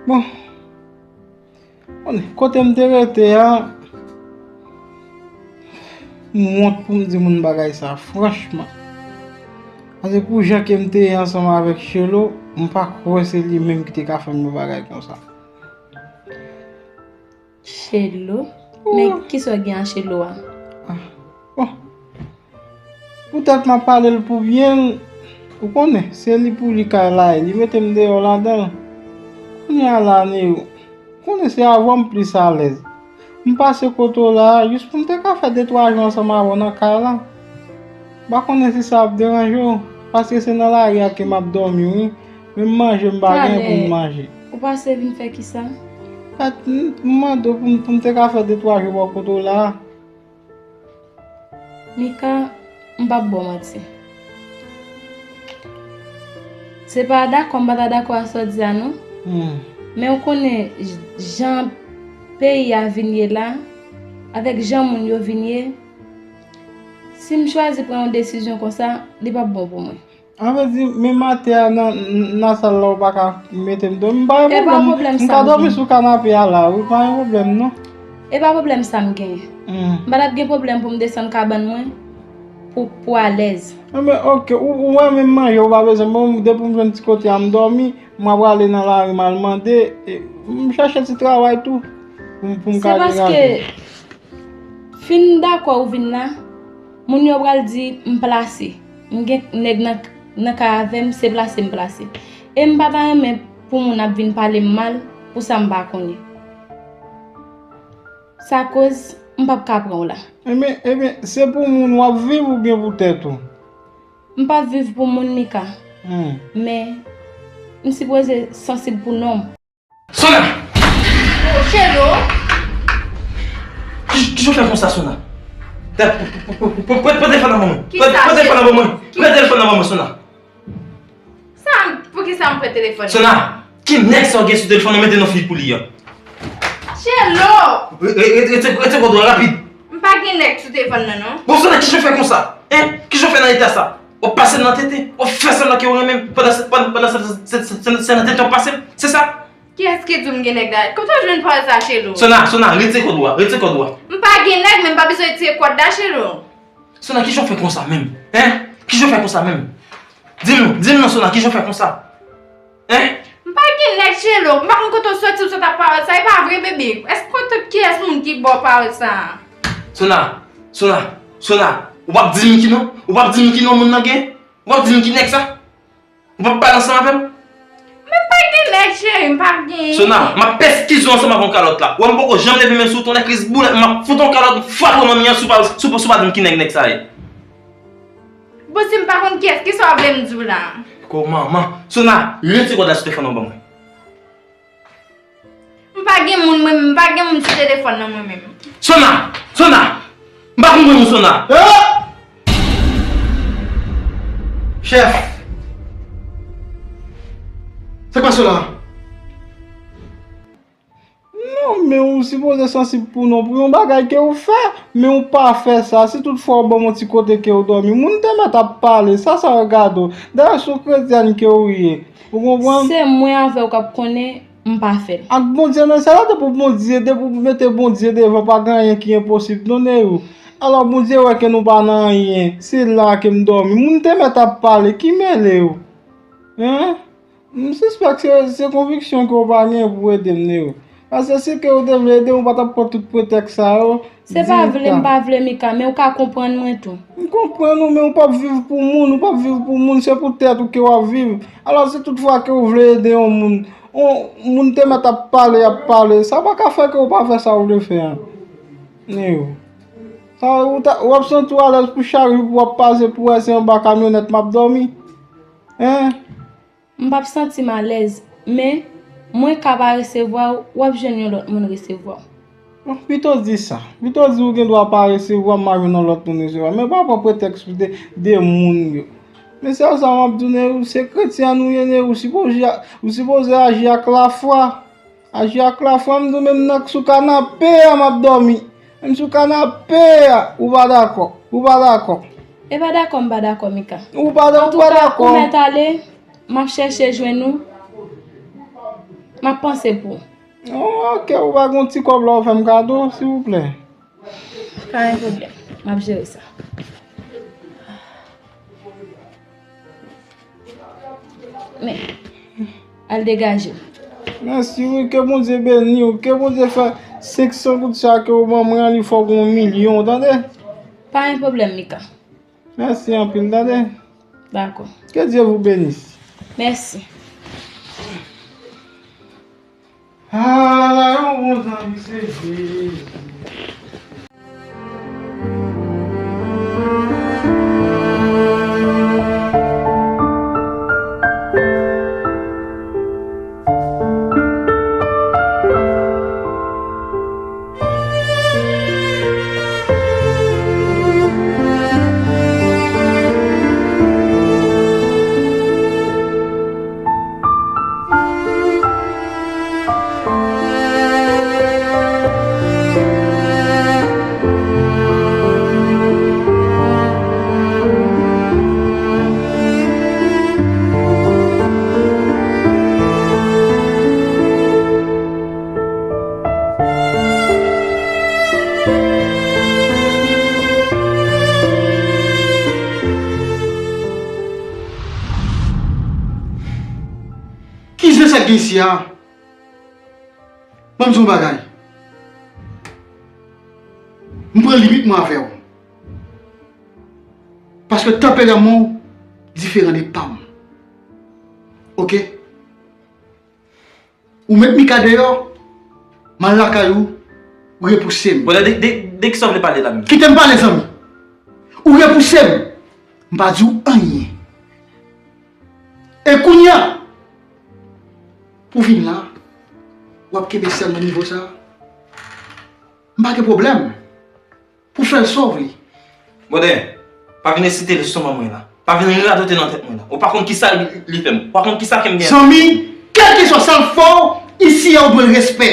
Bon, konnen, kote m te rete a, m wont pou m di moun bagay sa, franchman. Paske pou jan ke m te ye ansanm avèk Chelo, m pa kwè se li menm ki te ka fè m yon bagay konsa. Chelo? Men kisa w gen a Chelo a? Ah, bon. Poutèt m ap pale l pou byen l, ou konnen, se li pou li kay la ye, li mete m deyò ladan l. Kounye a la, Neyou, ou konnen se avè w m plis alèz. M pase kote w la a, jis pou m te ka fè de twa jou ansanm avè w nan kay la. M pa konnen si sa ap deranje w, paske se nan lari a ke m ap dòmi, wi. Menm manje m pa gen pou m manje. Ou pase vin fè kisa? Fèt, m mande w pou m, pou m te ka fè de twa jou bò kote w la a. Mika, m p ap ba w manti. Se pa dakò m pa ta dakò a sa w di a non. Men ou konnen j- jan peyi a vin ye la, avèk jan moun yo vin ye, si m chwazi pran yon desizyon konsa, li p ap bon pou mwen. Sa vle di, menm atè a nan, nan sal la, ou pa ka mete m dòmi, m pa gen pwoblèm. M ka dòmi sou kanape a la, wi, pa gen pwoblèm non. E pa pwoblèm sa m genyen. M pa t ap gen pwoblèm pou m desann kabann mwen pou, pou alèz. Enben, oke, ou, ou wè menm manje, ou pa bezwen ban m, depi m jwenn ti kote a m dòmi, m ap prale nan lari m al mande, e, m chèche ti travay tou, pou, pou m ka degaje. Fin dakò ou vin la, moun yo pral di m plase. M gen nèg nan, nan kay avè m, se plase m plase. E m pa ta renmen pou moun ap vin pale m mal pou sa m pa konnen. Sa koz m p ap ka pran w la. Ebyen, ebyen, se pou moun w ap viv oubyen pou tèt ou? M p ap viv pou moun, Mika. Men, m sipoze sansib pou nonm. Sona! Chelo! Ki, ki jan w fè konsa, Sona? Pran telefòn nan ban mwen. Pran telefòn nan ban mwen. Pran telefòn nan ban mwen, Sona. Sa, poukisa m pran telefòn nan? Sona, ki nèg sa w gen sou telefòn nan mete nan fi pou li a? Chelo! Rete, rete, rete kò dwat rapid. M pa gen nèg sou telefòn nan, non. Bon, Sona, ki jan w fè konsa? Hein? Ki jan w fè nan eta sa? W ap pase m nan tete, w ap fè semblan ke w renmen m, pandan, pandan, pandan se, se, se, se, se nan tete w ap pase m, se sa? Kiyès ki di w m gen nèg la? Kote w jwenn pawòl sa, Chelo? Sona, Sona, retire kòd ou a, retire kòd ou a. M pa gen nèg, men m pa bezwen retire kòd la, Chelo. Sona, kijan w fè konsa menm? Hein? Kijan w fè konsa menm? Di m, di m non, Sona, kijan w fè konsa? Hein? M pa gen nèg, Chelo. M pa konn kote w soti, w sot ap pawòl sa. E pa vre, bebe. Èske w konn tout kiyès moun ki ba w pawòl sa? Sona, Sona, Sona, ou p ap di m ki non? Ou p ap di m ki non moun nan gen? Ou p ap di m ki nèg sa? Ou p ap pale ansanm avè m? Men m pa gen nèg, cheri, m pa gen. Sona, m ap eskize w ansanm avè yon kalòt la. Ou wè m poko janm leve men sou ou, ton nèg kris boulèt, m ap fout yon kalòt, m frape w nan mi an si w pa, si w pa, si w pa di m ki nèg nèg sa ye. Bon, si m pa konn kiyès, kisa w vle m di w la? Ko manman. Sona, retire kòd la sou telefòn nan ban mwen. M pa gen moun mwen menm, m pa gen moun sou telefòn nan mwen menm. Sona! Sona! M pa konprann ou, Sona! Eh! Chèf! Se kwa Sona? Non, men ou sipoze sansib pou non, pou yon bagay ke ou fè, men ou pa fè sa. Si toutfwa ou ban m yon ti kote ke ou dòmi, moun te mèt ap pale, sa sa regade w. Dayè, se yon kretyèn ke ou ye. Ou konprann? Se mwen avè w k ap konnen, m pa fè l. Ak Bondye nan syèl la, depi w Bondye, depi w mete Bondye devan, pa gen anyen ki enposib non, Neyou. Alò, Bondye wè ke nou pa nan anyen, se la ke m dòmi. Moun te mèt ap pale, ki mele w? Hein? M sispèk se, se konviksyon ke w pa gen pou ede m, Neyou. Paske si ke w te vle ede m, ou pa t ap pran tout pretèks sa yo. Se pa vle m pa vle, Mika, men ou ka konprann mwen tou. M konprann ou, men ou p ap viv pou moun, ou p ap viv pou moun, se pou tèt ou ke w ap viv. Alò, si toutfwa ke w vle ede yon moun, yon moun te mèt ap pale, y ap pale, sa pa ka fè ke w pa fè sa w vle fè a. Neyou. Sa, ou ta, w ap santi w alèz pou chak jou pou w ap pase pou wè se anba kamyonèt m ap dòmi. Hein? M p ap santi m alèz, men mwen ka pa resevwa w, w ap jwenn yon lòt moun resevwa w. Bon, pito di sa. Pito di ou gen dwa pa resevwa m, m a jwenn yon lòt moun resevwa. Men pa pran pretèks de, de moun yo. Men sèl sa m ap di w, Neyou, se kretyen nou ye, Neyou, ou sipoze, ou sipoze aji ak lafwa. Aji ak lafwa, m di w, menm nan sou kanape a m ap dòmi. Menm sou kanape a, ou pa dakò. Ou pa dakò. E pa dakò, m pa dakò, Mika. Ou pa da-, ou pa dakò. Antouka, ou mèt ale, m ap chèche jwenn ou. M ap panse pou ou. Oh, ok, ou pa gon ti kòb la ou fè m kado, silvouplè? Pa gen pwoblèm. M ap jere sa. Men, al degaje w. Mèsi wi, ke Bondye beni w. Ke Bondye fè senk san goud sa ke ou ban mwen an, li fè w gon milyon, tande? Pa gen pwoblèm, Mika. Mèsi anpil, tande? Dakò. Que Dieu vous bénisse. Mèsi. Ala yon bon zanmi se Jezi. Ki zen sa k gen isi a? Ban m di w yon bagay. M pran limit mwen avè w. Paske tanperaman w diferan de pa m. Oke? Ou met Mika deyò, m al lakay ou, ou repouse m. Bon, de, de, de kisa w vle pale la menm? Kite m pale, zanmi. Ou repouse m. M pa di w anyen. E kounye a, pou w vin la, w ap kenbe sèl nan nivo sa a. M pa gen pwoblèm. Pou fè l sa w vle. Brother, pa vin esite leson ban mwen la. Pa vin radote nan tèt mwen la. Ou pa konn kisa li, li fè m. Ou pa konn kisa ke m gen. Zanmi, kèlkeswa sa l fè w, isi a ou dwe l respè.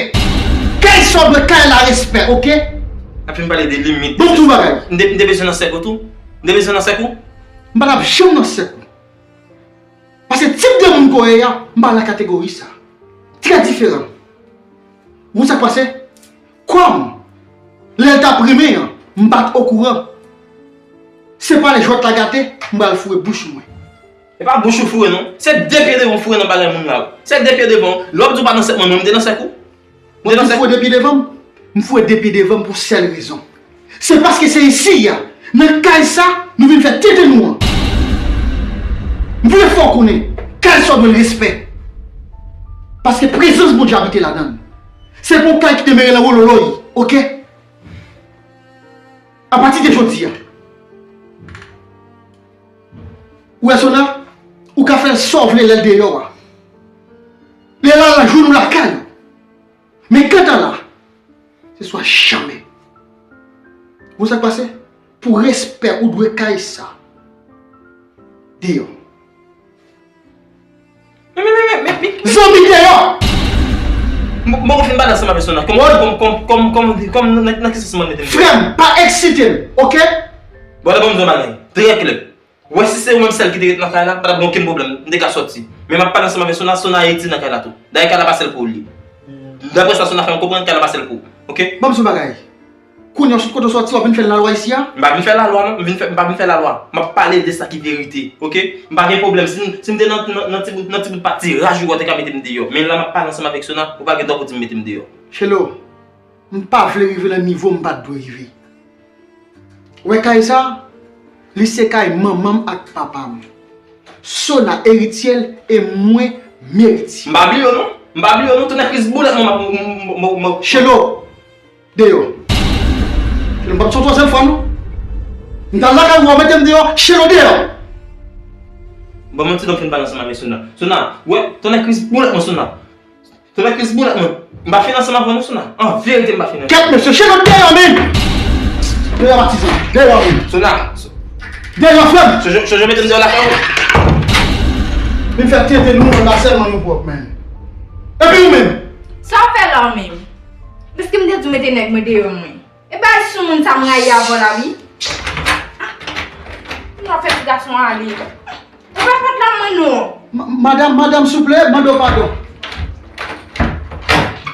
Kèlkeswa ou dwe kay la respè, oke? N ap fin pale de limit. Bon, tou bagay. M te, m te bezwen nan sèk ou tou. M te bezwen nan sèk ou. M pa t ap janm nan sèk ou. Paske tip de moun ke w ye a, m pa nan kategori sa. Trè diferan. Ou konn sa k pase? Kòm lè l t ap renmen an, m pa t okouran. Se pa lè jwèt la gate, m pral foure bouch mwen. E pa bouch ou foure non. Se de pye devan w foure nan bagay moun la wi. Se de pye devan w. Lè w ap di w pa nan sèk mwen, mwen m te nan sèk ou. Mwen te nan sèk ou. Ou foure de pye devan m? M foure de pye devan m pou sèl rezon. Se paske se isi a, nan kay sa, nou vin fè tenten nou an. M vle fè w konnen, kay sa w dwe l respè. Paske prezans Bondye abite ladan l. Se pa yon kay ki te mere nan wololoy, oke? Apati de jodi a, ou wè Sona, ou ka fè l sa w vle lè l deyò a. Lè l al jwenn ou lakay ou. Men kanta la, se swa jamè. Ou konn sa k pase? Pou respè ou dwe kay sa. Deyò. Men, men, men, men, men, men. Zanmi deyò! M, m poko fin pale ansanm avèk Sona. Kòm, kòm, kòm, kòm, kòm, kòm, nan, nan ki sans mwen mete m? Frè m, pa eksite m, oke? Bon, la, ban m di w yon bagay. Trè klè. Ou wè, si se ou menm sèl ki te ret nan kay la, pa t ap gen okenn pwoblèm, m te ka sòti. Men m ap pale ansanm avèk Sona, Sona itil nan kay la tou. Dayè kay la pa sèl pou ou li. Daprè sa Sona fè m konprann, kay la pa sèl pou ou. Oke? Ban m di w yon bagay. Kounye a, w sot kote w sòti, w ap vin fè lalwa isi a? M pa vin fè lalwa, non. M vin fè, m pa vin fè lalwa. M ap pale de sa ki verite, oke? M pa gen pwoblèm. Si m, si m te nan, nan, nan ti bout, nan ti bout patiraj ou, w te ka mete m deyò. Men la, m ap pale ansanm avèk Sona, ou pa gen dwa pou di m mete m deyò. Chelo, m pa vle rive nan nivo m pa t dwe rive. Ou wè kay sa? Li se kay manman m ak papa m. Sona eritye l e mwen m eritye. M pa bliye w non. M pa bliye w non. Tonnè Kris boulèt mwen m ap, m, m, m, m, m. Chelo, deyò. Chelo, m p ap sot twazyèm fwa non. M t al lakay ou, w mete m deyò. Chelo, deyò. Bon, mwen ti donk fin pale ansanm avèk Sona. Sona, wè, tonnè Kris boulèt mwen Sona. Sona, kis boulèt mwen. M pa fin ansanm avè w non, Sona. An verite, m pa fin ansanm. Kèt, mesye, chèlòt deyò, men! Deyò, patizan. Deyò, men. Sona. Deyò, frè m! Sojo, Sojo mete m deyò lakay ou. Vin fè tenten nou, la sèlman nou pwòp, men. Epi ou menm? Sa w fè la w menm? Deske m te di w mete nèg mwen deyò mwen. E bay sou moun sa m rayi avè w la, wi. N ap fè ti gason ale. Ou pa kont la mwen non. Ma- Madam, madam, souple, mande w padon.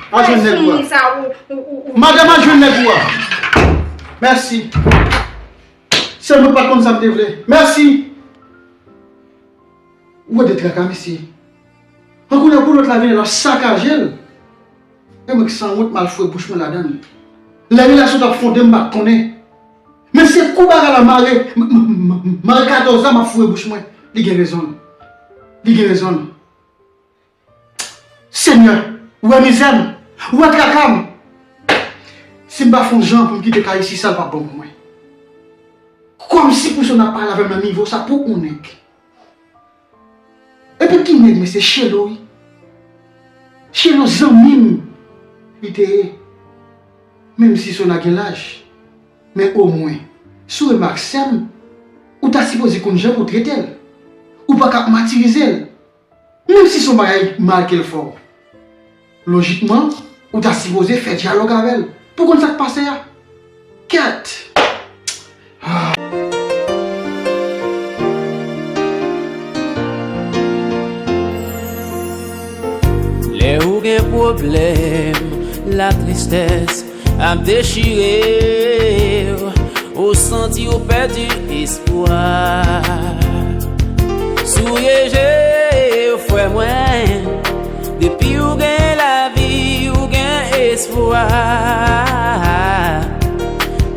A jwenn nèg ou a. Madam, a jwenn nèg ou a. Mèsi. Sèlman pa konn sa m te vle. Mèsi. Ou wè de traka, mesye. An koulè pou lòt la vin la sakaje l. E mwen ki sanwont m al foure bouch mwen ladan l. Lè relasyon t ap fonde m pa t konnen. Men se kou bagay la mare, m- m- m- mare katòz la m ap foure bouch mwen. Li gen rezon l. Li gen rezon l. Senyè, ou wè mizè m, ou wè traka m. Si m pa fè yon jan pou m kite kay isi, sa l p ap bon pou mwen. Kòmsi pou Sona pale avè m nan nivo sa pou yon nèg. Epi ki nèg, mesye, Chelo wi. Chelo zanmi m li te ye. Menm si Sona gen laj, men omwen, si w renmen ak sè m, ou ta sipoze konn jan pou w trete l. Ou pa ka ap matirize l. Menm si se yon bagay mal ke l fè w, lojikman, ou ta sipoze fè dyalòg avè l pou konn sa k pase a. Kèt! Lè ou gen pwoblèm, latristès ap dechire w, ou santi w pèdi espwa. Souye je w, frè mwen, depi w gen lavi, ou gen espwa.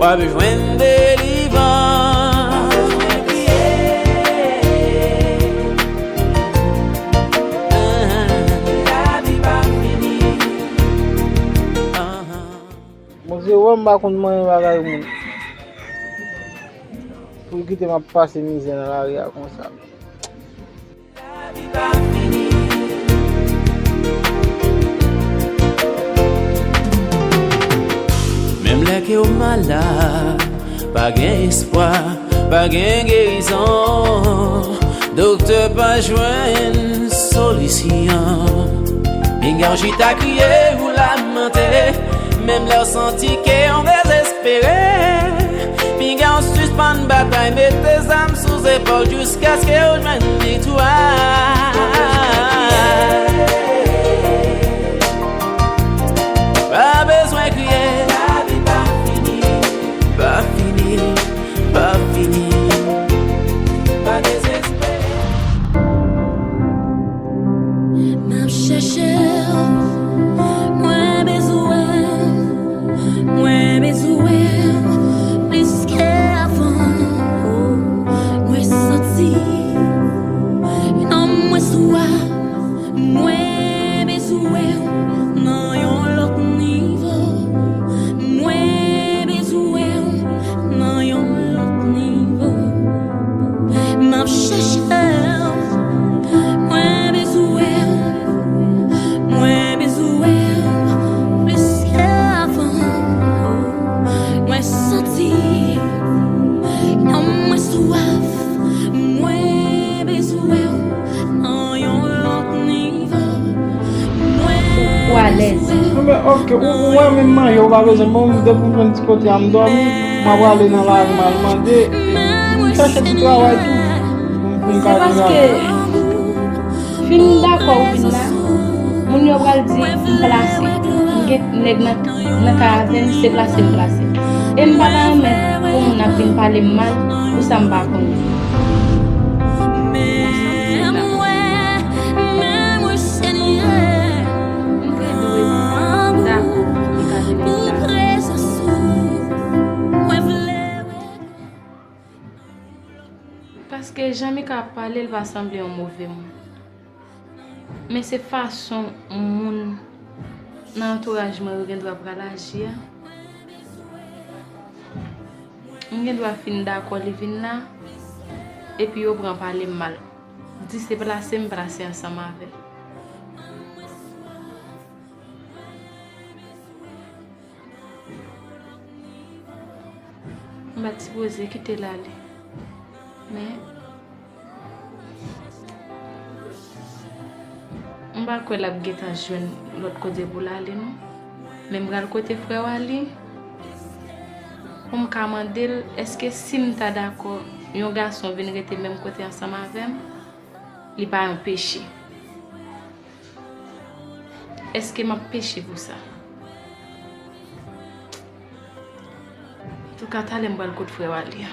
W ap jwenn delivrans. Lavi pa fini. Bondye wè m pa konn manyen bagay moun. Pou l kite m ap pase mizè nan lari a konsa. Menm lè ke w malad, pa gen espwa, pa gen gerizon, doktè pa jwenn solisyon. Pinga w chita kriye ou lamante, menm lè w santi ke w dezespere. Pinga w sispann batay, mete zam sou zepòl jiskaske w jwenn viktwa. Pa bezwen kriye, lavi pa fini, pa fini, pa fini. Pa dezespere. M ap chèche w, mwen bezwen w, mwen bezwen w plis ke avan. Oh, mwen santi nanm mwen sou w, mwen bezwen w nan yon lòt nivo. Mwen bezwen w nan yon lòt nivo. M ap chèche w. Mwen bezwen w. Mwen bezwen w plis ke avan. Mwen santi nanm mwen swaf. Mwen bezwen w nan yon lòt nivo. Ou alèz. Anben, ok, ou, ou wè menm manje, ou pa bezwen ban m, depi m jwenn ti kote a m dòmi, m ap prale nan lari m al mande, e m chèche ti travay tou, pou m, pou m ka gen lajan. Se paske fin dakò ou vin la, moun yo pral di m plase. M gen nèg nan, nan kay avè m, se plase m plase. E m pa ta renmen pou moun ap vin pale m mal pou sa m pa konnen. Mwen, mwen, Senyè, m te dwe dakò pou Mika vin la. Prezans ou, mwen vle wè. Paske jan Mika ap pale, l pa sanble yon move moun. Men se fason moun nan antouraj mwen yo gen dwa pral aji a. M gen dwa fin dakò li vin la, epi yo pran pale m mal. Di se plase m plase ansanm avè l. M pa t sipoze kite l ale. Men, m pa kwè l ap gentan jwenn lòt kote pou l ale, non. Men m pral kote frè w ale, pou m ka mande l, èske si m ta dakò yon gason vin rete menm kote ansanm avè m, li pa yon peche? Èske m ap peche pou sa? Antouka, talè m pral kot frè w ale a.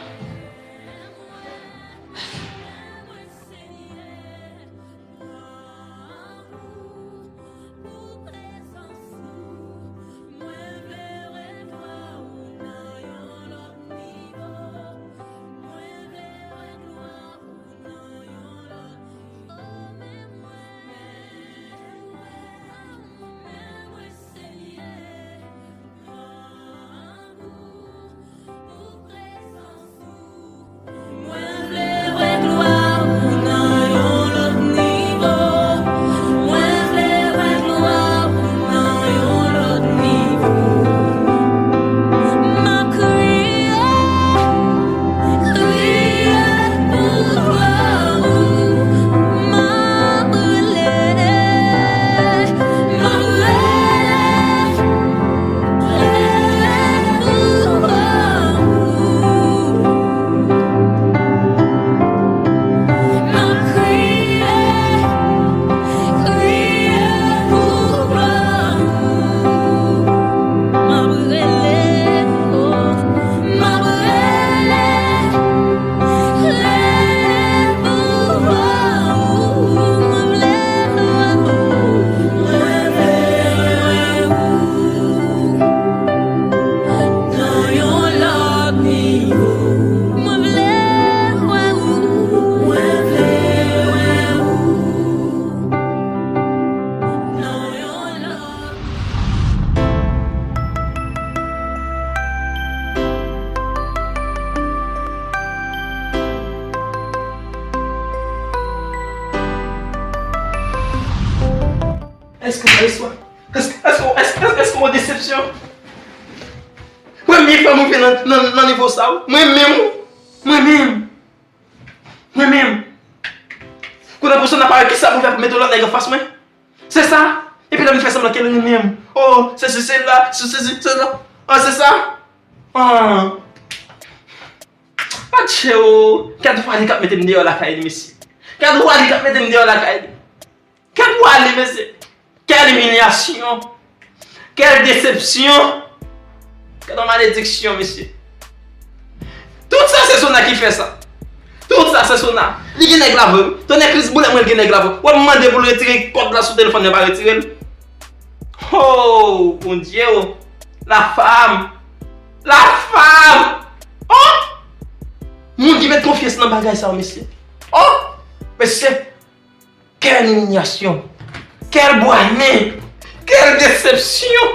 Èske w deswa? Èske, èske, èske, èske, èske w desepsyon? Premye fwa m rive nan, nan, nan nivo sa, wi. Mwen menm, wi. Mwen menm. Mwen menm. Kounye a pou sa, n ap wè kisa pou fè pou mete yon lòt nèg anfas mwen. Se sa? Epi l ap vin fè sanblan ke l renmen m. Oh, sesi, sela, se sesi, sela. Ah, se sa? Ah. Adje o, gad Wally k ap mete m deyò lakay li, mesye. Gad Wally k ap mete m deyò lakay li. Gad Wally, mesye. Quelle humiliation! Quelle déception! Gad yon malediksyon, mesye. Tout sa se Sona ki fè sa. Tout sa se Sona. Li gen nèg la vre, wi. Tonnè Kris boulèt mwen, li gen nèg la vre. W ap mande pou l retire kòd la sou telefòn nan, pa retire l. Oh, Bondye o. La femme. La femme. Oh! Moun ki met konfyans nan bagay sa yo, mesye. Oh! Mesye, quelle humiliation! Quelle bwa men! Quelle déception!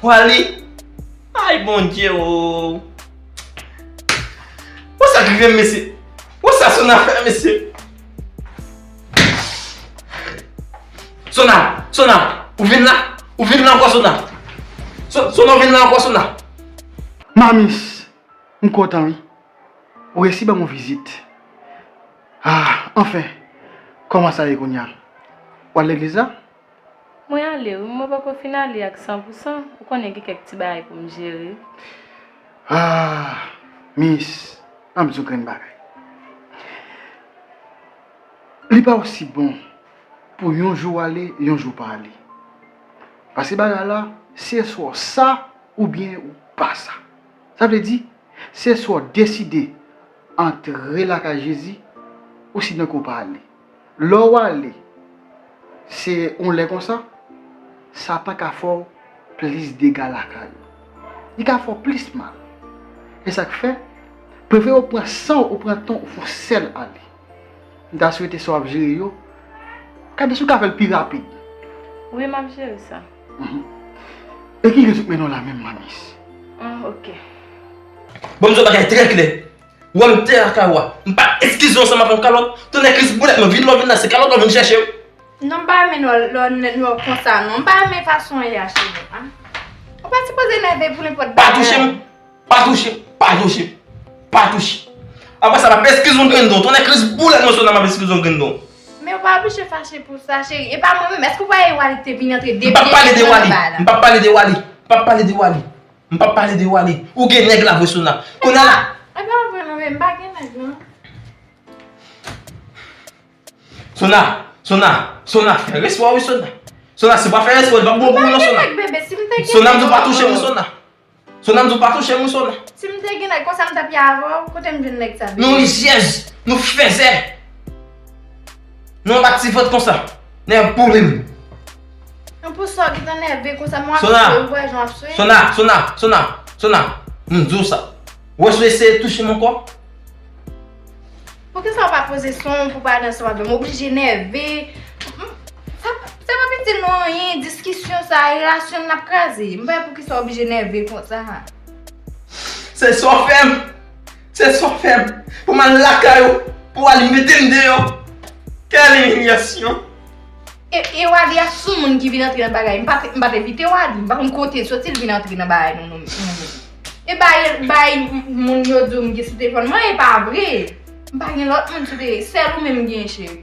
Wally! Ay, Bondye o! Wè sa k rive m, mesye! Wè sa Sona fè, mesye! Sona! Sona! Ou vin la? Ou vin la ankò, Sona? So-, Sona, ou vin la ankò, Sona? Mamis, m kontan, wi. Ou resi ban m yon vizit. Ah, anfen, kòman sa ye kounye a? W al legliz la? Mwen ale, wi. Mwen poko fin ale ak san pou san. Ou konnen gen kèk ti bagay pou m jere. Ah, mis, ann di w grenn bagay. Li pa osi bon pou yon jou w ale, yon jou w pa ale. Paske bagay la, se swa w sa oubyen ou pa sa. Sa vle di, se swa w deside antre lakay Jezi, osinon ke w pa ale. Lè w ale, se yon lè konsa, Satan ka fè w plis dega lakay ou. Li ka fè w plis mal. E sa k fè, prefere w pran san w, ou pran tan w, ou fè w sèl ale. M ta swete sa w ap jere yo, gade si w ka fè l pi rapid. Wi, m ap jere sa. Mhm. E ki rezon k mennen w la menm, mamis? Ah, ok. Bon, m di w bagay trè klè. Wè m te lakay ou a. M pa t eskize w ansanm ak yon kalòt. Tonnè Kris boulèt mwen, vin lè w vin la, se kalòt la w vin chèche wi. Non, m pa renmen lè w, lè w, lè w konsa non. M pa renmen fason w ye a, cheri. Ah. Ou pa sipoze nève pou nenpòt bagay. Pa touche m. Pa touche, pa touche, pa touche. Apre sa, m ap eskize w grenn don. Tonnè Kris boulèt mwen Sona, m ap eskize w grenn don. Men ou pa oblije fache pou sa, cheri. E pa mwen menm. Èske ou pa wè Wally ki te vin antre de pye nan bagay la? M p ap pale de Wally. M p ap pale de Wally. M p ap pale de Wally. Ou gen nèg la vre Sona. Kounye a la. E pa vre non, men m pa gen nèg non. Sona, Sona, Sona, fè respè w wi Sona. Sona, si w pa fè respè w, li p ap bon pou ou non Sona. Sona, m di w pa touche m wi Sona. Sona, m di w pa touche m wi Sona. Si m te gen nèg konsa m t ap ye avè w, kote m jwenn nèg sa vre? Nou rizyèz, nou fèzè. Nou anba ti vant konsa. Nèg boule m. An pou sa w gentan nève konsa, mwen ap swe, ou wè jan w ap swe. Sona, Sona, Sona, Sona, m di w sa. Ou wè si w eseye touche m ankò? Poukisa w pa poze son w pou pale ansanm avè m? Oblije nève. Sa, sa pa piti non anyen, diskisyon sa, relasyon n ap kraze. M pa wè poukisa w oblije nève konsa. Se sa w fè m. Se sa w fè m. Pou m al lakay ou, pou w al mete m deyò. Kèl imilyasyon. E, e Wally a sou moun ki vin antre nan bagay. M pa t, m pa t envite Wally. M pa konn kote l soti l vin antre nan bagay nou, nou, nou menm. E bay, bay moun yo di w m gen sou telefòn mwen, e pa vre. M pa gen lòt moun sou te, sèl ou menm m gen cheri.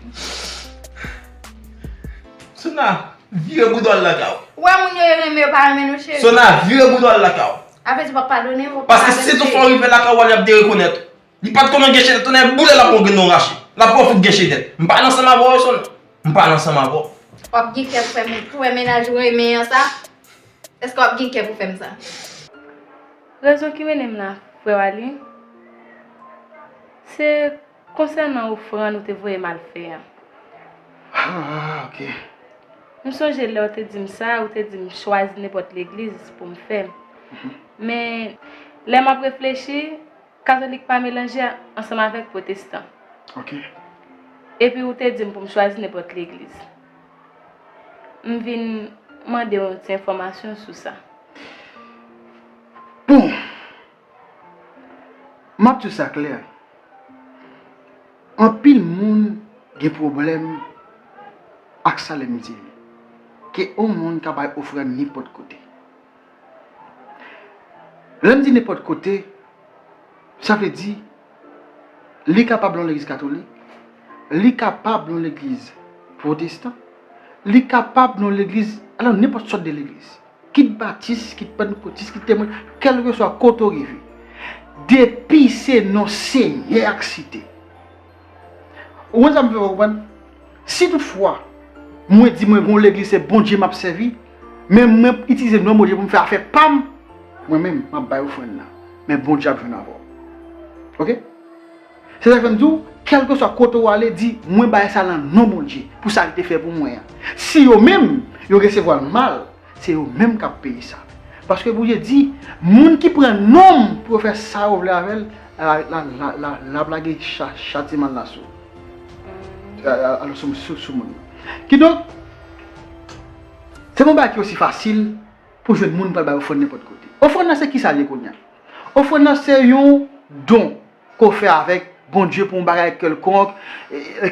Sona, vire bouda w al lakay ou. Ou wè moun yo, yo renmen yo pa renmen nou cheri. Sona, vire bouda w al lakay ou. Avèdi w p ap padone m, ou p ap aksepte. Paske si toutfwa w rive lakay ou, Wally ap derekonèt ou. Li pa t konn gen chenèt, tonnè boule l ap pran grenn nan rache. L ap pran fout gen chenèt. M pa nan sanm avè w Sona. M pa nan sanm avè w. W ap gen kè pou fè moun, pou wè mennaj ou renmen an sa? Èske w ap gen kè pou fè m sa? Rezon ki mennen m la, frè Wally, se konsènan ofrann ou te voye m al fè a. Ah, ok. M sonje lè w te di m sa, ou te di m chwazi nenpòt legliz pou m fè. Men, lè m ap reflechi, Katolik pa melanje ansanm avèk pwotestan. Ok. Epi ou te di m pou m chwazi nenpòt legliz. M vin mande w ti enfòmasyon sou sa. Bon, m ap di w sa klè. Anpil moun gen pwoblèm ak sa lè m di ke yon moun ka bay ofrann nenpòt kote. Lè m di nenpòt kote, sa vle di li kapab nan legliz katolik, li kapab nan legliz pwotestan, li kapab nan legliz, alò nenpòt sòt de legliz, kit batis, kit pannkotis, kit temwen, kèlkeswa kote w rive, depi se non Senyè a k site. Ou konn sa m vle fè w konprann? Si toutfwa mwen di mwen gon legliz se Bondye m ap sèvi, men mwen itilize non Bondye pou m fè afè pa m, mwen menm m ap bay ofrann nan, men Bondye ap jwenn avè w. Oke? Se sa k fè m di w, kèlkeswa kote w ale, di mwen bay sa nan non Bondye pou sa l te fè pou mwen an. Si yo menm yo resevwa l mal, se yo menm k ap peye sa. Paske Bondye di, moun ki pran non m pou yo fè sa yo vle avè l, l ap lage chatiman l la sou sou moun nan. Kidonk, se pa yon bagay ki osi fasil pou jwenn moun pral bay ofrann nenpòt kote. Ofrann nan se kisa l ye kounye a? Ofrann nan se yon don ke w fè avèk Bondye pou yon bagay kèlkonk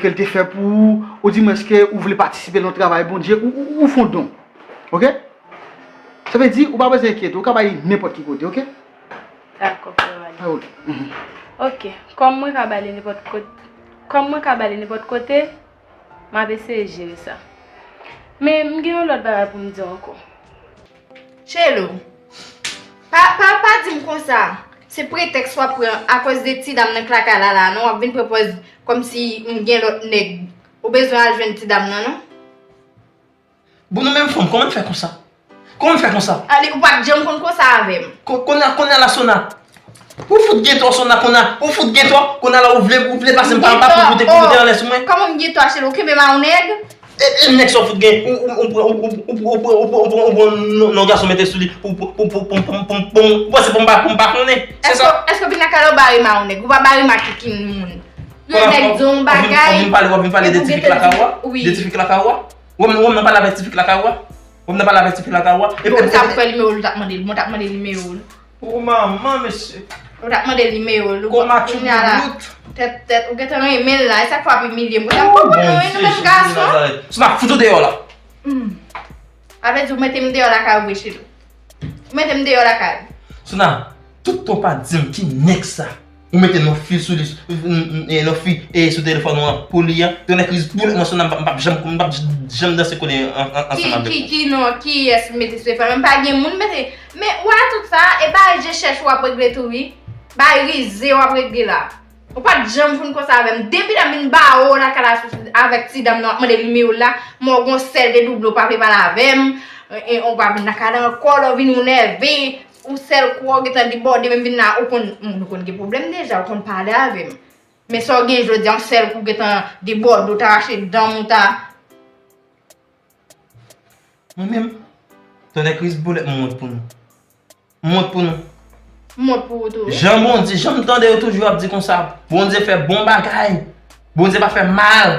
ke l te fè pou ou, oudimwens ke ou vle patisipe nan travay Bondye, ou fè yon don. Oke? Sa vle di ou pa bezwen enkyete, ou ka ba li nenpòt ki kote, oke? Dakò, frè Wally. Oke. Kòm mwen ka ba li nenpòt kote, kòm mwen ka ba li nenpòt kote, m ap eseye jere sa. Men m gen yon lòt bagay pou m di w ankò. Chelo, pa, pa, pa di m konsa. Se pretèks w ap pran akoz de ti dam nan k lakay la la, non? W ap vin pran pòz kòmsi m gen lòt nèg. Ou bezwen al jwenn ti dam nan, non? Bon, nou menm fanm, kòman n fè konsa? Kòman n fè konsa? Ale, ou pa t janm konn konsa avè m. Ko, kounye a, kounye a la, Sona. Ou fout gen tò, Sona, kounye a. Ou fout gen tò, kounye a la, ou vle, ou vle pase m pa anba pou moute, pou moute anlè sou mwen. Kòman m gen tò, Chelo? Ou kenbe m a yon nèg? E, e nèg sa w fout gen, ou, ou, ou pran non gason mete sou li, pou, pou, ou panse pou m pa, pou m pa konnen? Se sa? Èske w vin lakay la, ou bare m a yon nèg? Ou pa bare m a kikin moun. Yon nèg di w yon bagay, w ap vin pale, w ap vin pale de ti fi k lakay ou a? De ti fi k lakay ou a? Ou wè m, ou wè m nan pale avèk ti fi k lakay ou a? Ou wè m nan pale avèk ti fi k lakay ou a? Bon, sa pou fè nimewo l, ou t ap mande l, mwen t ap mande nimewo l. O manman mesye. Ou t ap mande l nimewo l. Kounye a la, tèt, tèt, ou gentan renmen l la. E sa k fè w ap imilye m konsa? M konprann nou wi, nou menm gason. Sona, fout ou deyò la. Sa vle di ou mete m deyò lakay ou vre, Chelo? Ou mete m deyò lakay ou? Sona, Tout tan w pa di m ki nèg sa. Ou mete non fi sou li, non fi e sou telefòn ou an pou li an. Tonnè kriz boulèt mwen sou nan m p ap janm m p ap janm danse kole ansanm avè w. Ki ki non kiyès mete sou telefòn mwen pa gen moun mete. Men ou wè tout sa e bagay je chèch w ap regle tou wi. Bagay rize w ap regle la. Ou pa t janm fin konsa avè m. Depi lè m vin ba ou lakay la avèk ti dam nan w ap mande nimewo l la, men w gon sèl de double ou pa vle pale avè m. Ou pa vin lakay la ankò lè w vini w nève. Yon sèl kou w gentan debòde menm vin la ou konn moun ou konn gen pwoblèm deja ou konn pale avè m. Men sa w gen jodi a yon sèl kou w gentan debòde w ta rache dan m ou ta. Mwen menm, tonnè kriz boulèt mwen wont pou nou. M wont pou nou. M wont pou ou tou wi. Jan Bondye, jan m tande yo toujou ap di konsa, Bondye fè bon bagay. Bondye pa fè mal.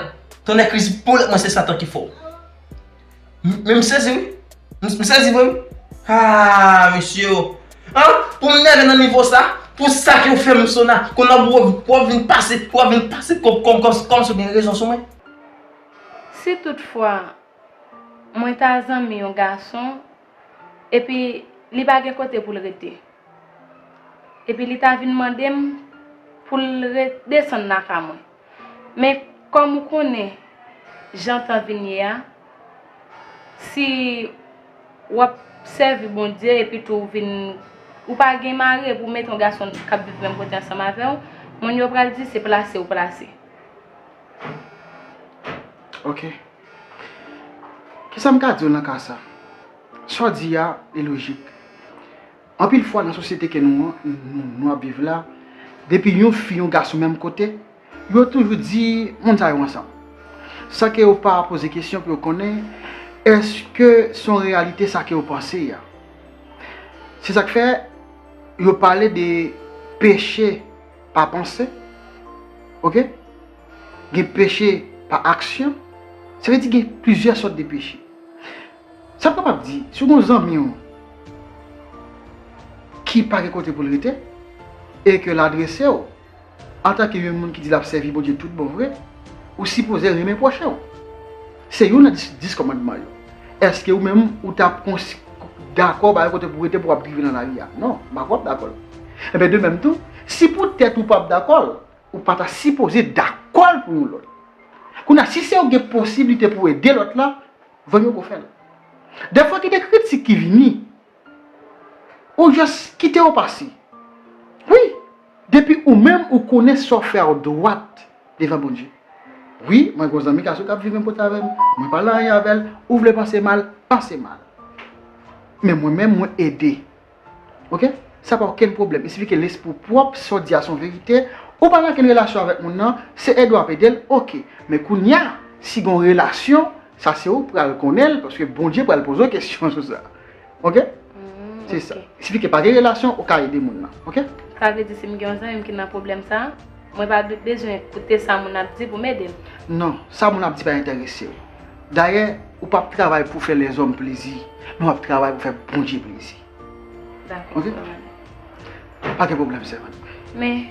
Tonnè kriz boulèt mwen se Satan ki fè w. Men m sezi wi. M sezi vre wi. Ah mesye o. An, pou m nève nan nivo sa, pou sa ke w fè m Sona, kounye a w ap vin pase, w ap vin pase kòm kòm kòm kòm si w gen rezon sou mwen. Si toutfwa mwen ta zanmi yon gason epi li pa gen kote pou l rete, epi li ta vin mande m pou l re- desann lakay mwen. Men kòm ou konnen jan tan vin ye a, si w ap sèvi Bondye epi tou ou vin ou pa gen mare pou w mete yon gason k ap viv menm kote ansanm avè w, moun yo pral di se plase ou plase. Ok. Kisa m ka di w nan ka sa? Sa w di a, li lojik. Anpil fwa nan sosyete ke nou an, nou, nou ap viv la, depi yon fi, yon gason menm kote, yo toujou di moun sa yo ansanm. San ke yo pa poze kesyon pou yo konnen, èske se yon reyalite sa ke yo panse a? Se sa k fè yo pale de peche pa panse, ok? Gen peche pa aksyon, sa vle di gen plizyè sòt de peche. Sa m kapab di, si w gen yon zanmi w ki pa gen kote pou l rete e ke l adrese w antanke yon moun ki di l ap sèvi Bondye tout bon vre, ou sipoze renmen pwochen w. Se youn nan dis, dis kòmandman yo. Èske ou menm ou t ap dakò ba yon kote pou w rete pou w ap drive nan lari a? Non, m pa kwè w ap dakò l. Enben de menm tou, si poutèt ou p ap dakò l, ou pa ta sipoze dakò l pou yon lòt. Kounye a, si se ou gen posiblite pou w ede lòt la, Van yo go fè l. Dèfwa gen de kritik ki vini. Ou just kite yo pase. Wi, depi ou menm ou konnen sa w fè a w dwat devan Bondye. Wi, mwen gen yon zanmi gason k ap viv menm kote avè m. Mwen pa nan anyen avè l. Ou vle panse mal, panse mal. Men mwen menm mwen ede. Ok? Sa pa okenn pwoblèm. Esplike lespri w pwòp, sa w di a se yon verite. Ou pa nan okenn relasyon avèk moun nan, se ede w ap ede l, ok. Men kounye a, si gen yon relasyon, sa se ou k pral konnen l, paske Bondye pral poze w kesyon sou sa. Ok? Se sa. Esplike pa gen relasyon, ou ka ede moun nan. Ok? Sa vle di si m gen yon zanmi m ki nan pwoblèm sa, mwen pa bezwen koute sa moun ap di pou m ede l? Non, sa moun ap di pa enterese w. Dayè, ou p ap travay pou fè lèzòm plezi, men w ap travay pou fè Bondye plezi. Dakò, frè Mane. Pa gen pwoblèm, sè Mane. Men.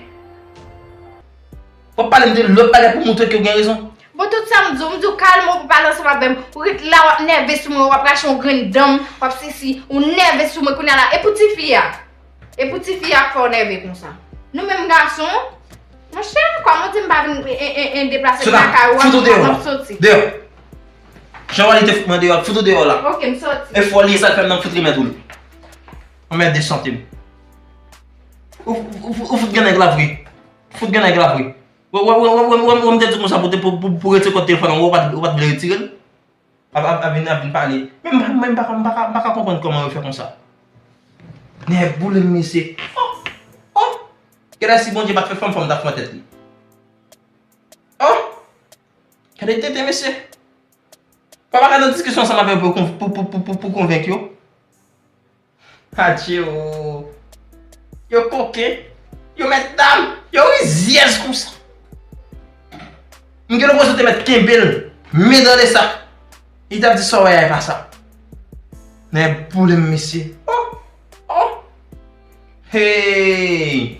W ap pale m de lòt bagay pou moutre ke w gen rezon. Bon, tout sa m di w, m di w kalme w pou pale ansanm avè m. Ou ret la, w ap nève sou mwen, w ap rache yon grenn dan m, w ap sesi, ou nève sou mwen kounye a la. E pou tifi a? E pou tifi a k fè w nève konsa? Nou menm gason, monchè, kòman w di m pa vin e, e, e, deplase lakay ou a, m ap soti. Deyò. Jan w ale te fout mwen deyò, fout ou deyò la. Ok, m soti. E fò li e sa k fè m nan fout remèt ou l. Anmède sante m. Ou, ou, ou, ou fout gen nèg la vre. Fout gen nèg la vre. Wè, wè, wè, wè, wè, wè, wè, m te di w konsa pou te, pou, pou, pou retire kòd telefòn nan, wè, ou pa t, ou pa t vle retire l. Ap, ap, ap vin, ap vin pale. Men m, men m pa ka, m pa ka, m pa ka konprann kòman yo fè konsa. Nèboule m, mesye. Oh! Oh! Genlè si Bondye pa t fè fanm, fanm t ap fè tèt li. Oh! Gade tenten, mesye. Papa ka nan diskisyon ansanm avè yo pou, pou, pou, pou, pou, pou konvenk yo. Adje o. Yo koken. Yo mèt dam. Yo rizyèz konsa. M gen lenpresyon te mèt kenbe l. Men dan de sa. Li t ap di sa w wè a e pa sa. Nèboule m, mesye. Oh! Oh! Hey!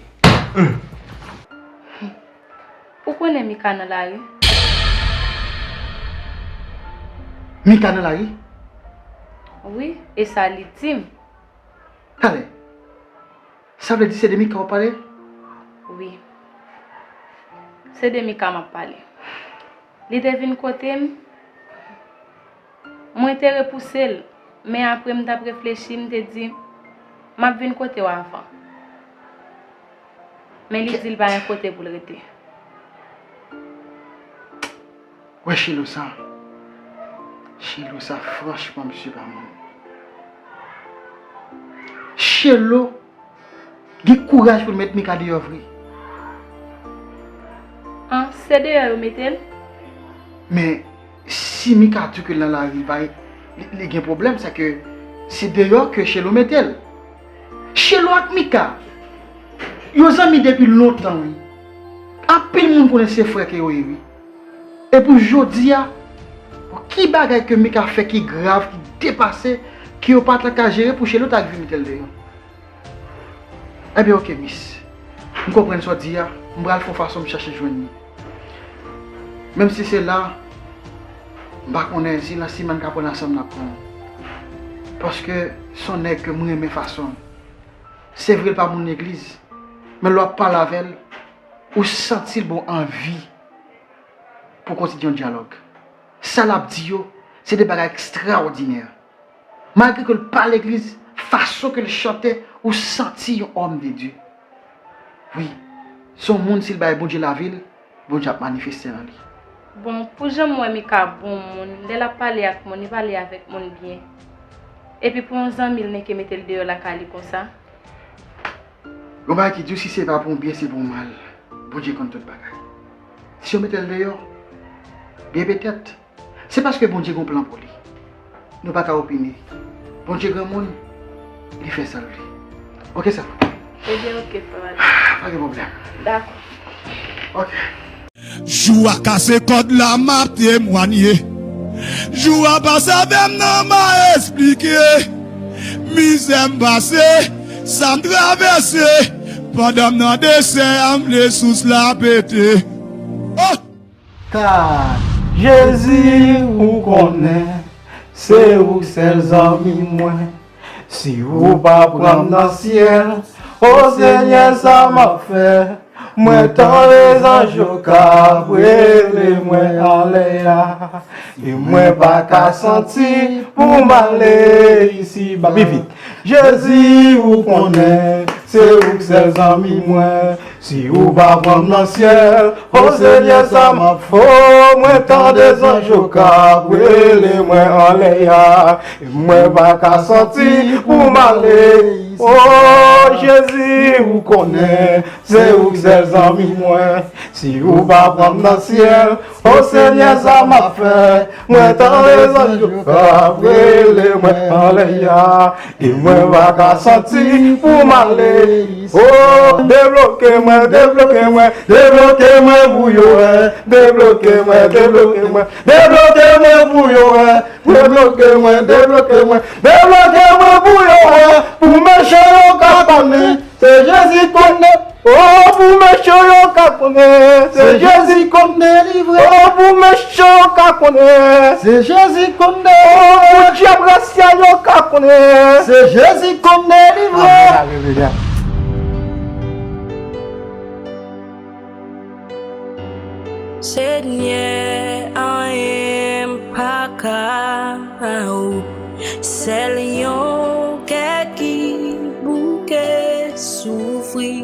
Hum! Ou konnen Mika nan lari? Mika nan lari? Wi, e sa li di m. Talè. Sa vle di se de Mika w ap pale? Wi. Se de Mika m ap pale. Li te vin kote m. Mwen te repouse l, men apre m t ap reflechi, m te di, "M ap vin kote w avan." Men li di l pa gen kote pou l rete. Wè Chelo sa. Chelo sa, franchman, misye pa moun. Chelo gen kouraj pou l met Mika deyò vre. An, se deyò yo mete l? Men, si Mika di w ke l nan lari, li, li, li gen pwoblèm, se ke se deyò ke Chelo mete l. Chelo ak Mika, yo zanmi depi lontan, wi. Anpil moun konnen se frè ke yo ye, wi. E pou jodi a, ki bagay ke Mika fè ki grav, ki depase, ke yo pa t ka jere pou Chelo ta rive mete l deyò? Ebyen, oke, mis. M konprann sa w di a, m pral fè yon fason m chache jwenn li. Menm si se la, m pa konnen si nan simenn k ap pran ansanm n ap pran. Paske se yon nèg ke m renmen fason l. Se vre l pa moun legliz, men lè w ap pale avè l, ou santi l ba w anvi pou w kontinye yon dyalòg. Sa l ap di yo, se de bagay ekstraòdinè. Malgre ke l pa legliz, fason ke l chante, ou santi yon òm de Dye. Wi, se yon moun, si l bay Bondye lavi l, Bondye ap manifeste nan li. Bon, pou jan m wè Mika bon moun, lè l ap pale ak moun, li pale avèk moun byen. Epi pou yon zanmi l, nèk mete l deyò lakay li konsa. Yon bagay ki di w, si se pa pou yon byen, se pou yon mal. Bondye konn tout bagay. Si yo mete l deyò, byen petèt, se paske Bondye gen yon plan pou li. Nou pa ka opine. Bondye granmoun, li fè sa l vle. Oke, sa va. Ebyen, oke, frè Madi. Pa gen pwoblèm. Dakò. Oke. Jou a kase kòd la, m ap temwanye. Jou a pase avè m nan, m a esplike. Mizè m pase, sa m travèse. Pandan m nan desè a, m vle sous la pete. Oh! Ka Jezi, ou konnen, se ou k sèl zanmi mwen. Si ou pa pran m nan syèl, o Senyè, sa m ap fè? Mwen tande zanj yo k ap rele mwen anlè a, e mwen pa ka santi pou m ale isiba. Pi vit. Jezi, ou konnen, se ou k sèl zanmi mwen. Si ou pa pran m nan syèl, o Senyè, sa m ap fè? O, mwen tande zanj yo k ap rele mwen anlè a, e mwen pa ka santi pou m ale. O Jezi, ou konnen, se ou k sèl zanmi mwen. Si ou pa pran m nan syèl, o Senyè, sa m ap fè? Mwen tande zanj yo k ap rele mwen anlè a, e mwen pa ka santi pou m ale. O, debloke mwen, debloke mwen, debloke mwen pou yo wè. Debloke mwen, debloke mwen, debloke mwen pou yo wè. Debloke mwen, debloke mwen, debloke mwen pou yo wè. Pou mechan yo ka konnen se Jezi k konnen. O, pou mechan yo ka konnen se Jezi k konn delivre. O, pou mechan yo ka konnen se Jezi k konn delivre. O, pou dyab rasyal yo ka konnen se Jezi k konn delivre. Amèn, alelouya. Senyè, anyen m pa ka ba ou. Sèl yon kè ki bouke soufri,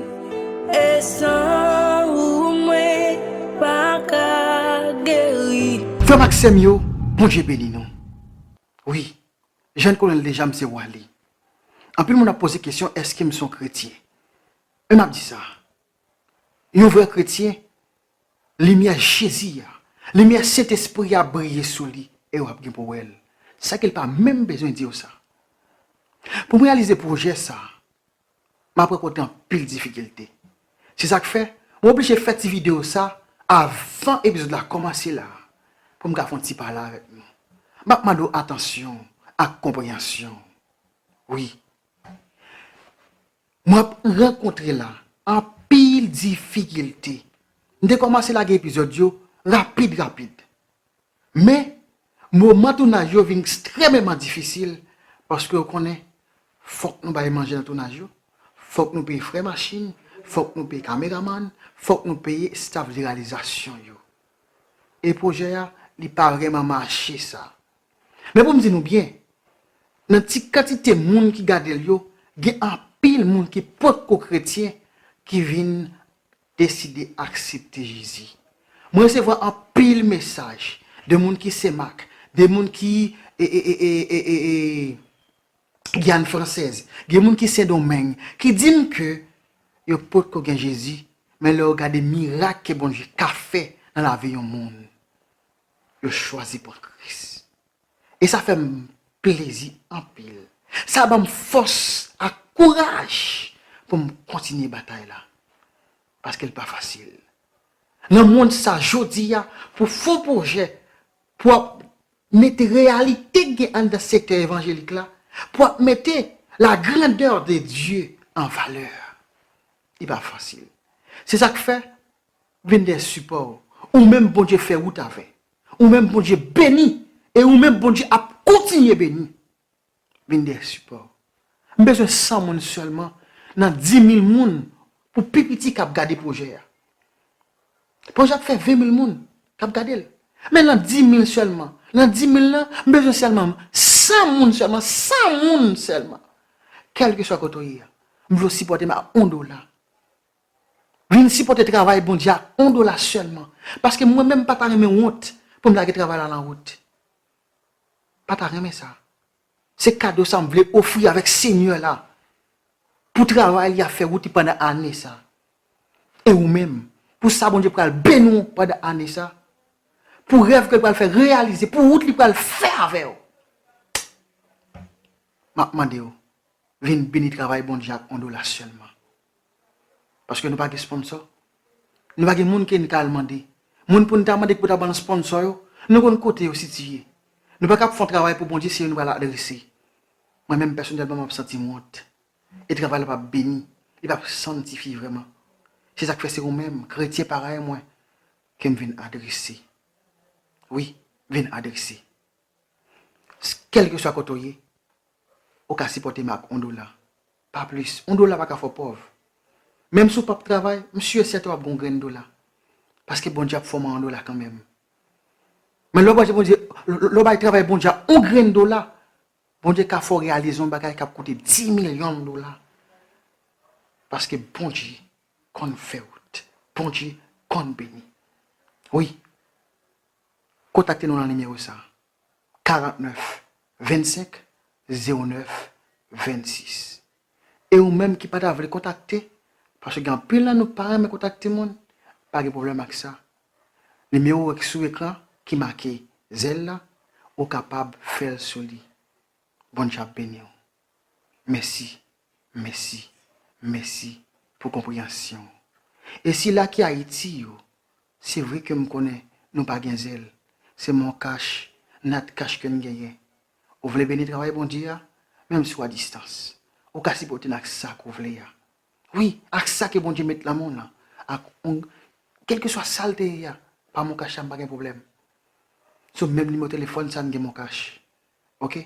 e san ou mwen pa ka geri. Frè m ak sè m yo, Bondye beni nou. Wi, jan n konnen l deja, m se Wally. Anpil moun ap poze kesyon, èske m se yon kretyen? Men m ap di sa, yon vrè kretyen, limyè Jezi a, limyè Sentespri a ap briye sou li, e w ap gen pou w wè l. Sa ke l pa menm bezwen di w sa. Pou m reyalize pwojè sa, m ap rankontre anpil difikilte. Se sa k fè, m oblije fè ti videyo sa avan epizòd la kòmanse la, pou m ka fè yon ti pale avèk nou. M ap mande w atansyon ak konpreyansyon. Wi. M ap rankontre la anpil difikilte. M te kòmanse lage epizòd yo rapid, rapid. Men, moman tounaj yo vin ekstrèmeman difisil, paske w konnen, fòk nou bay manje nan tounaj yo, Fòk nou peye frè machin, fòk nou peye kameramann, fòk nou peye staff de reyalizasyon yo. E pwojè a, li pa vrèman mache sa. Men pou m di nou byen, nan ti kantite moun ki gade l yo, gen anpil moun ki potko kretyen ki vin deside aksepte Jezi. Mwen resevwa anpil mesaj de moun ki Senmak, de moun ki e, e, e, e, e, e, e, Giyàn Fransèz, gen moun ki Sendomeng, ki di m ke yo potko gen Jezi, men lè yo gade mirak ke Bondye ka fè nan lavi yon moun, yo chwazi pran Kris. E sa fè m plezi anpil. Sa ban m fòs ak kouraj pou m kontinye batay la. Paske l pa fasil. Nan mond sa jodi a, pou fè pwojè, pou ap mete reyalite k gen anndan sektè evanjelik la, pou ap mete la grandeur de Dieu en valeur. Li pa fasil. Se sa k fè, vin dèyè sipò w. Ou menm Bondye fè wout avè. Ou menm Bondye beni. E ou menm Bondye ap kontinye beni. Vin dèyè sipò. M bezwen san moun sèlman nan di mil moun pou pi piti k ap gade pwojè a. Pwojè a ap fè ven mil moun k ap gade l. Men nan di mil sèlman, nan di mil lan, m bezwen sèlman san moun sèlman, san moun sèlman. Kèlkeswa kote w ye a, m vle w sipòte m ak yon dola. Vin sipòte travay Bondye ak yon dola sèlman. Paske mwen menm m pa ta renmen wont pou m lage travay la nan wout. Pa ta renmen sa. Se kado sa m vle ofri avèk Senyè la. Pou travay li ap fè wout li pandan ane sa. E ou menm, pou sa Bondye pral beni w pandan ane sa. Pou rèv ke l pral fè reyalize, pou wout li pral fè avè w. M ap mande w, vin beni travay Bondye ak yon dola sèlman. Paske nou pa gen sponsò. Nou pa gen moun ke n ka al mande. Moun pou n ta mande ki pou ta ban nou sponsò yo, nou konn kote yo sitiye. Nou pa ka ap fè yon travay pou Bondye si yo nou pral adrese. Mwen menm pèsonèlman m ap santi m wont. E travay la p ap beni. Li p ap sanktifye vrèman. Se sa k fè se ou menm, kretyen parèy mwen, ke m vin adrese. Wi, vin adrese. Kèlkeswa kote w ye, ou ka sipòte m ak yon dola. Pa plis. Yon dola pa ka fè w pòv. Menm si w p ap travay, m si e sèten w ap gen yon grenn dola. Paske Bondye ap fè w yon dola kanmenm. Men lè w bay Bondye, lè w bay travay Bondye a yon grenn dola, Bondye ka fè w reyalize yon bagay k ap koute di milyon dola. Paske Bondye konn fè wout. Bondye konn beni. Wi. Kontakte nou nan nimewo sa a. karant nèf, vennsenk, zewo nèf, vennsis. E ou menm ki pa ta vle kontakte, paske gen anpil nan nou pa renmen kontakte moun, pa gen pwoblèm ak sa. Nimewo w wè ki sou ekran, ki make zèl la, ou kapab fè l sou li. Bondye ap beni w. Mèsi, mèsi, mèsi pou konpreyansyon w. E sila ki Ayiti yo, se vre ke m konnen nou pa gen zèl. Se MonCash, NatCash ke n genyen. Ou vle beni travay Bondye a, menm si w a distans. Ou ka sipòte n ak sa ke w vle a. Wi, ak sa ke Bondye met nan men w lan. Ak yon, kèlkeswa sa l te ye a, pa MonCash la m pa gen pwoblèm. Sou menm nimewo telefòn sa n gen MonCash. Oke?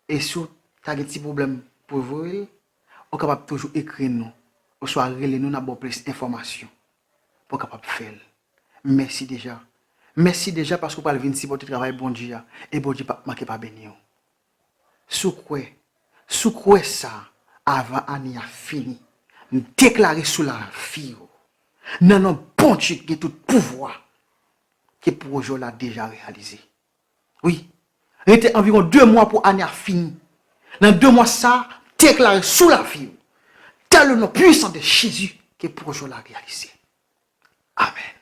E si w ta gen ti pwoblèm pou voye l, ou kapab toujou ekri nou, oswa rele nou, n ap ba w plis enfòmasyon pou w kapab fè l. Mèsi deja. Mèsi deja paske w pral vin sipòte travay Bondye a, e Bondye p ap manke pa beni w. Si w kwè, si w kwè sa, avan ane a fini, m deklare sou lavi w, nan non Bondye ki gen tout pouvwa, ke pwojè w la deja reyalize. Wi. Rete anviwon de mwa pou ane a fini. Nan de mwa sa, deklare sou lavi w, dans le nom puissant de Jésus, ke pwojè w la reyalize. Amèn.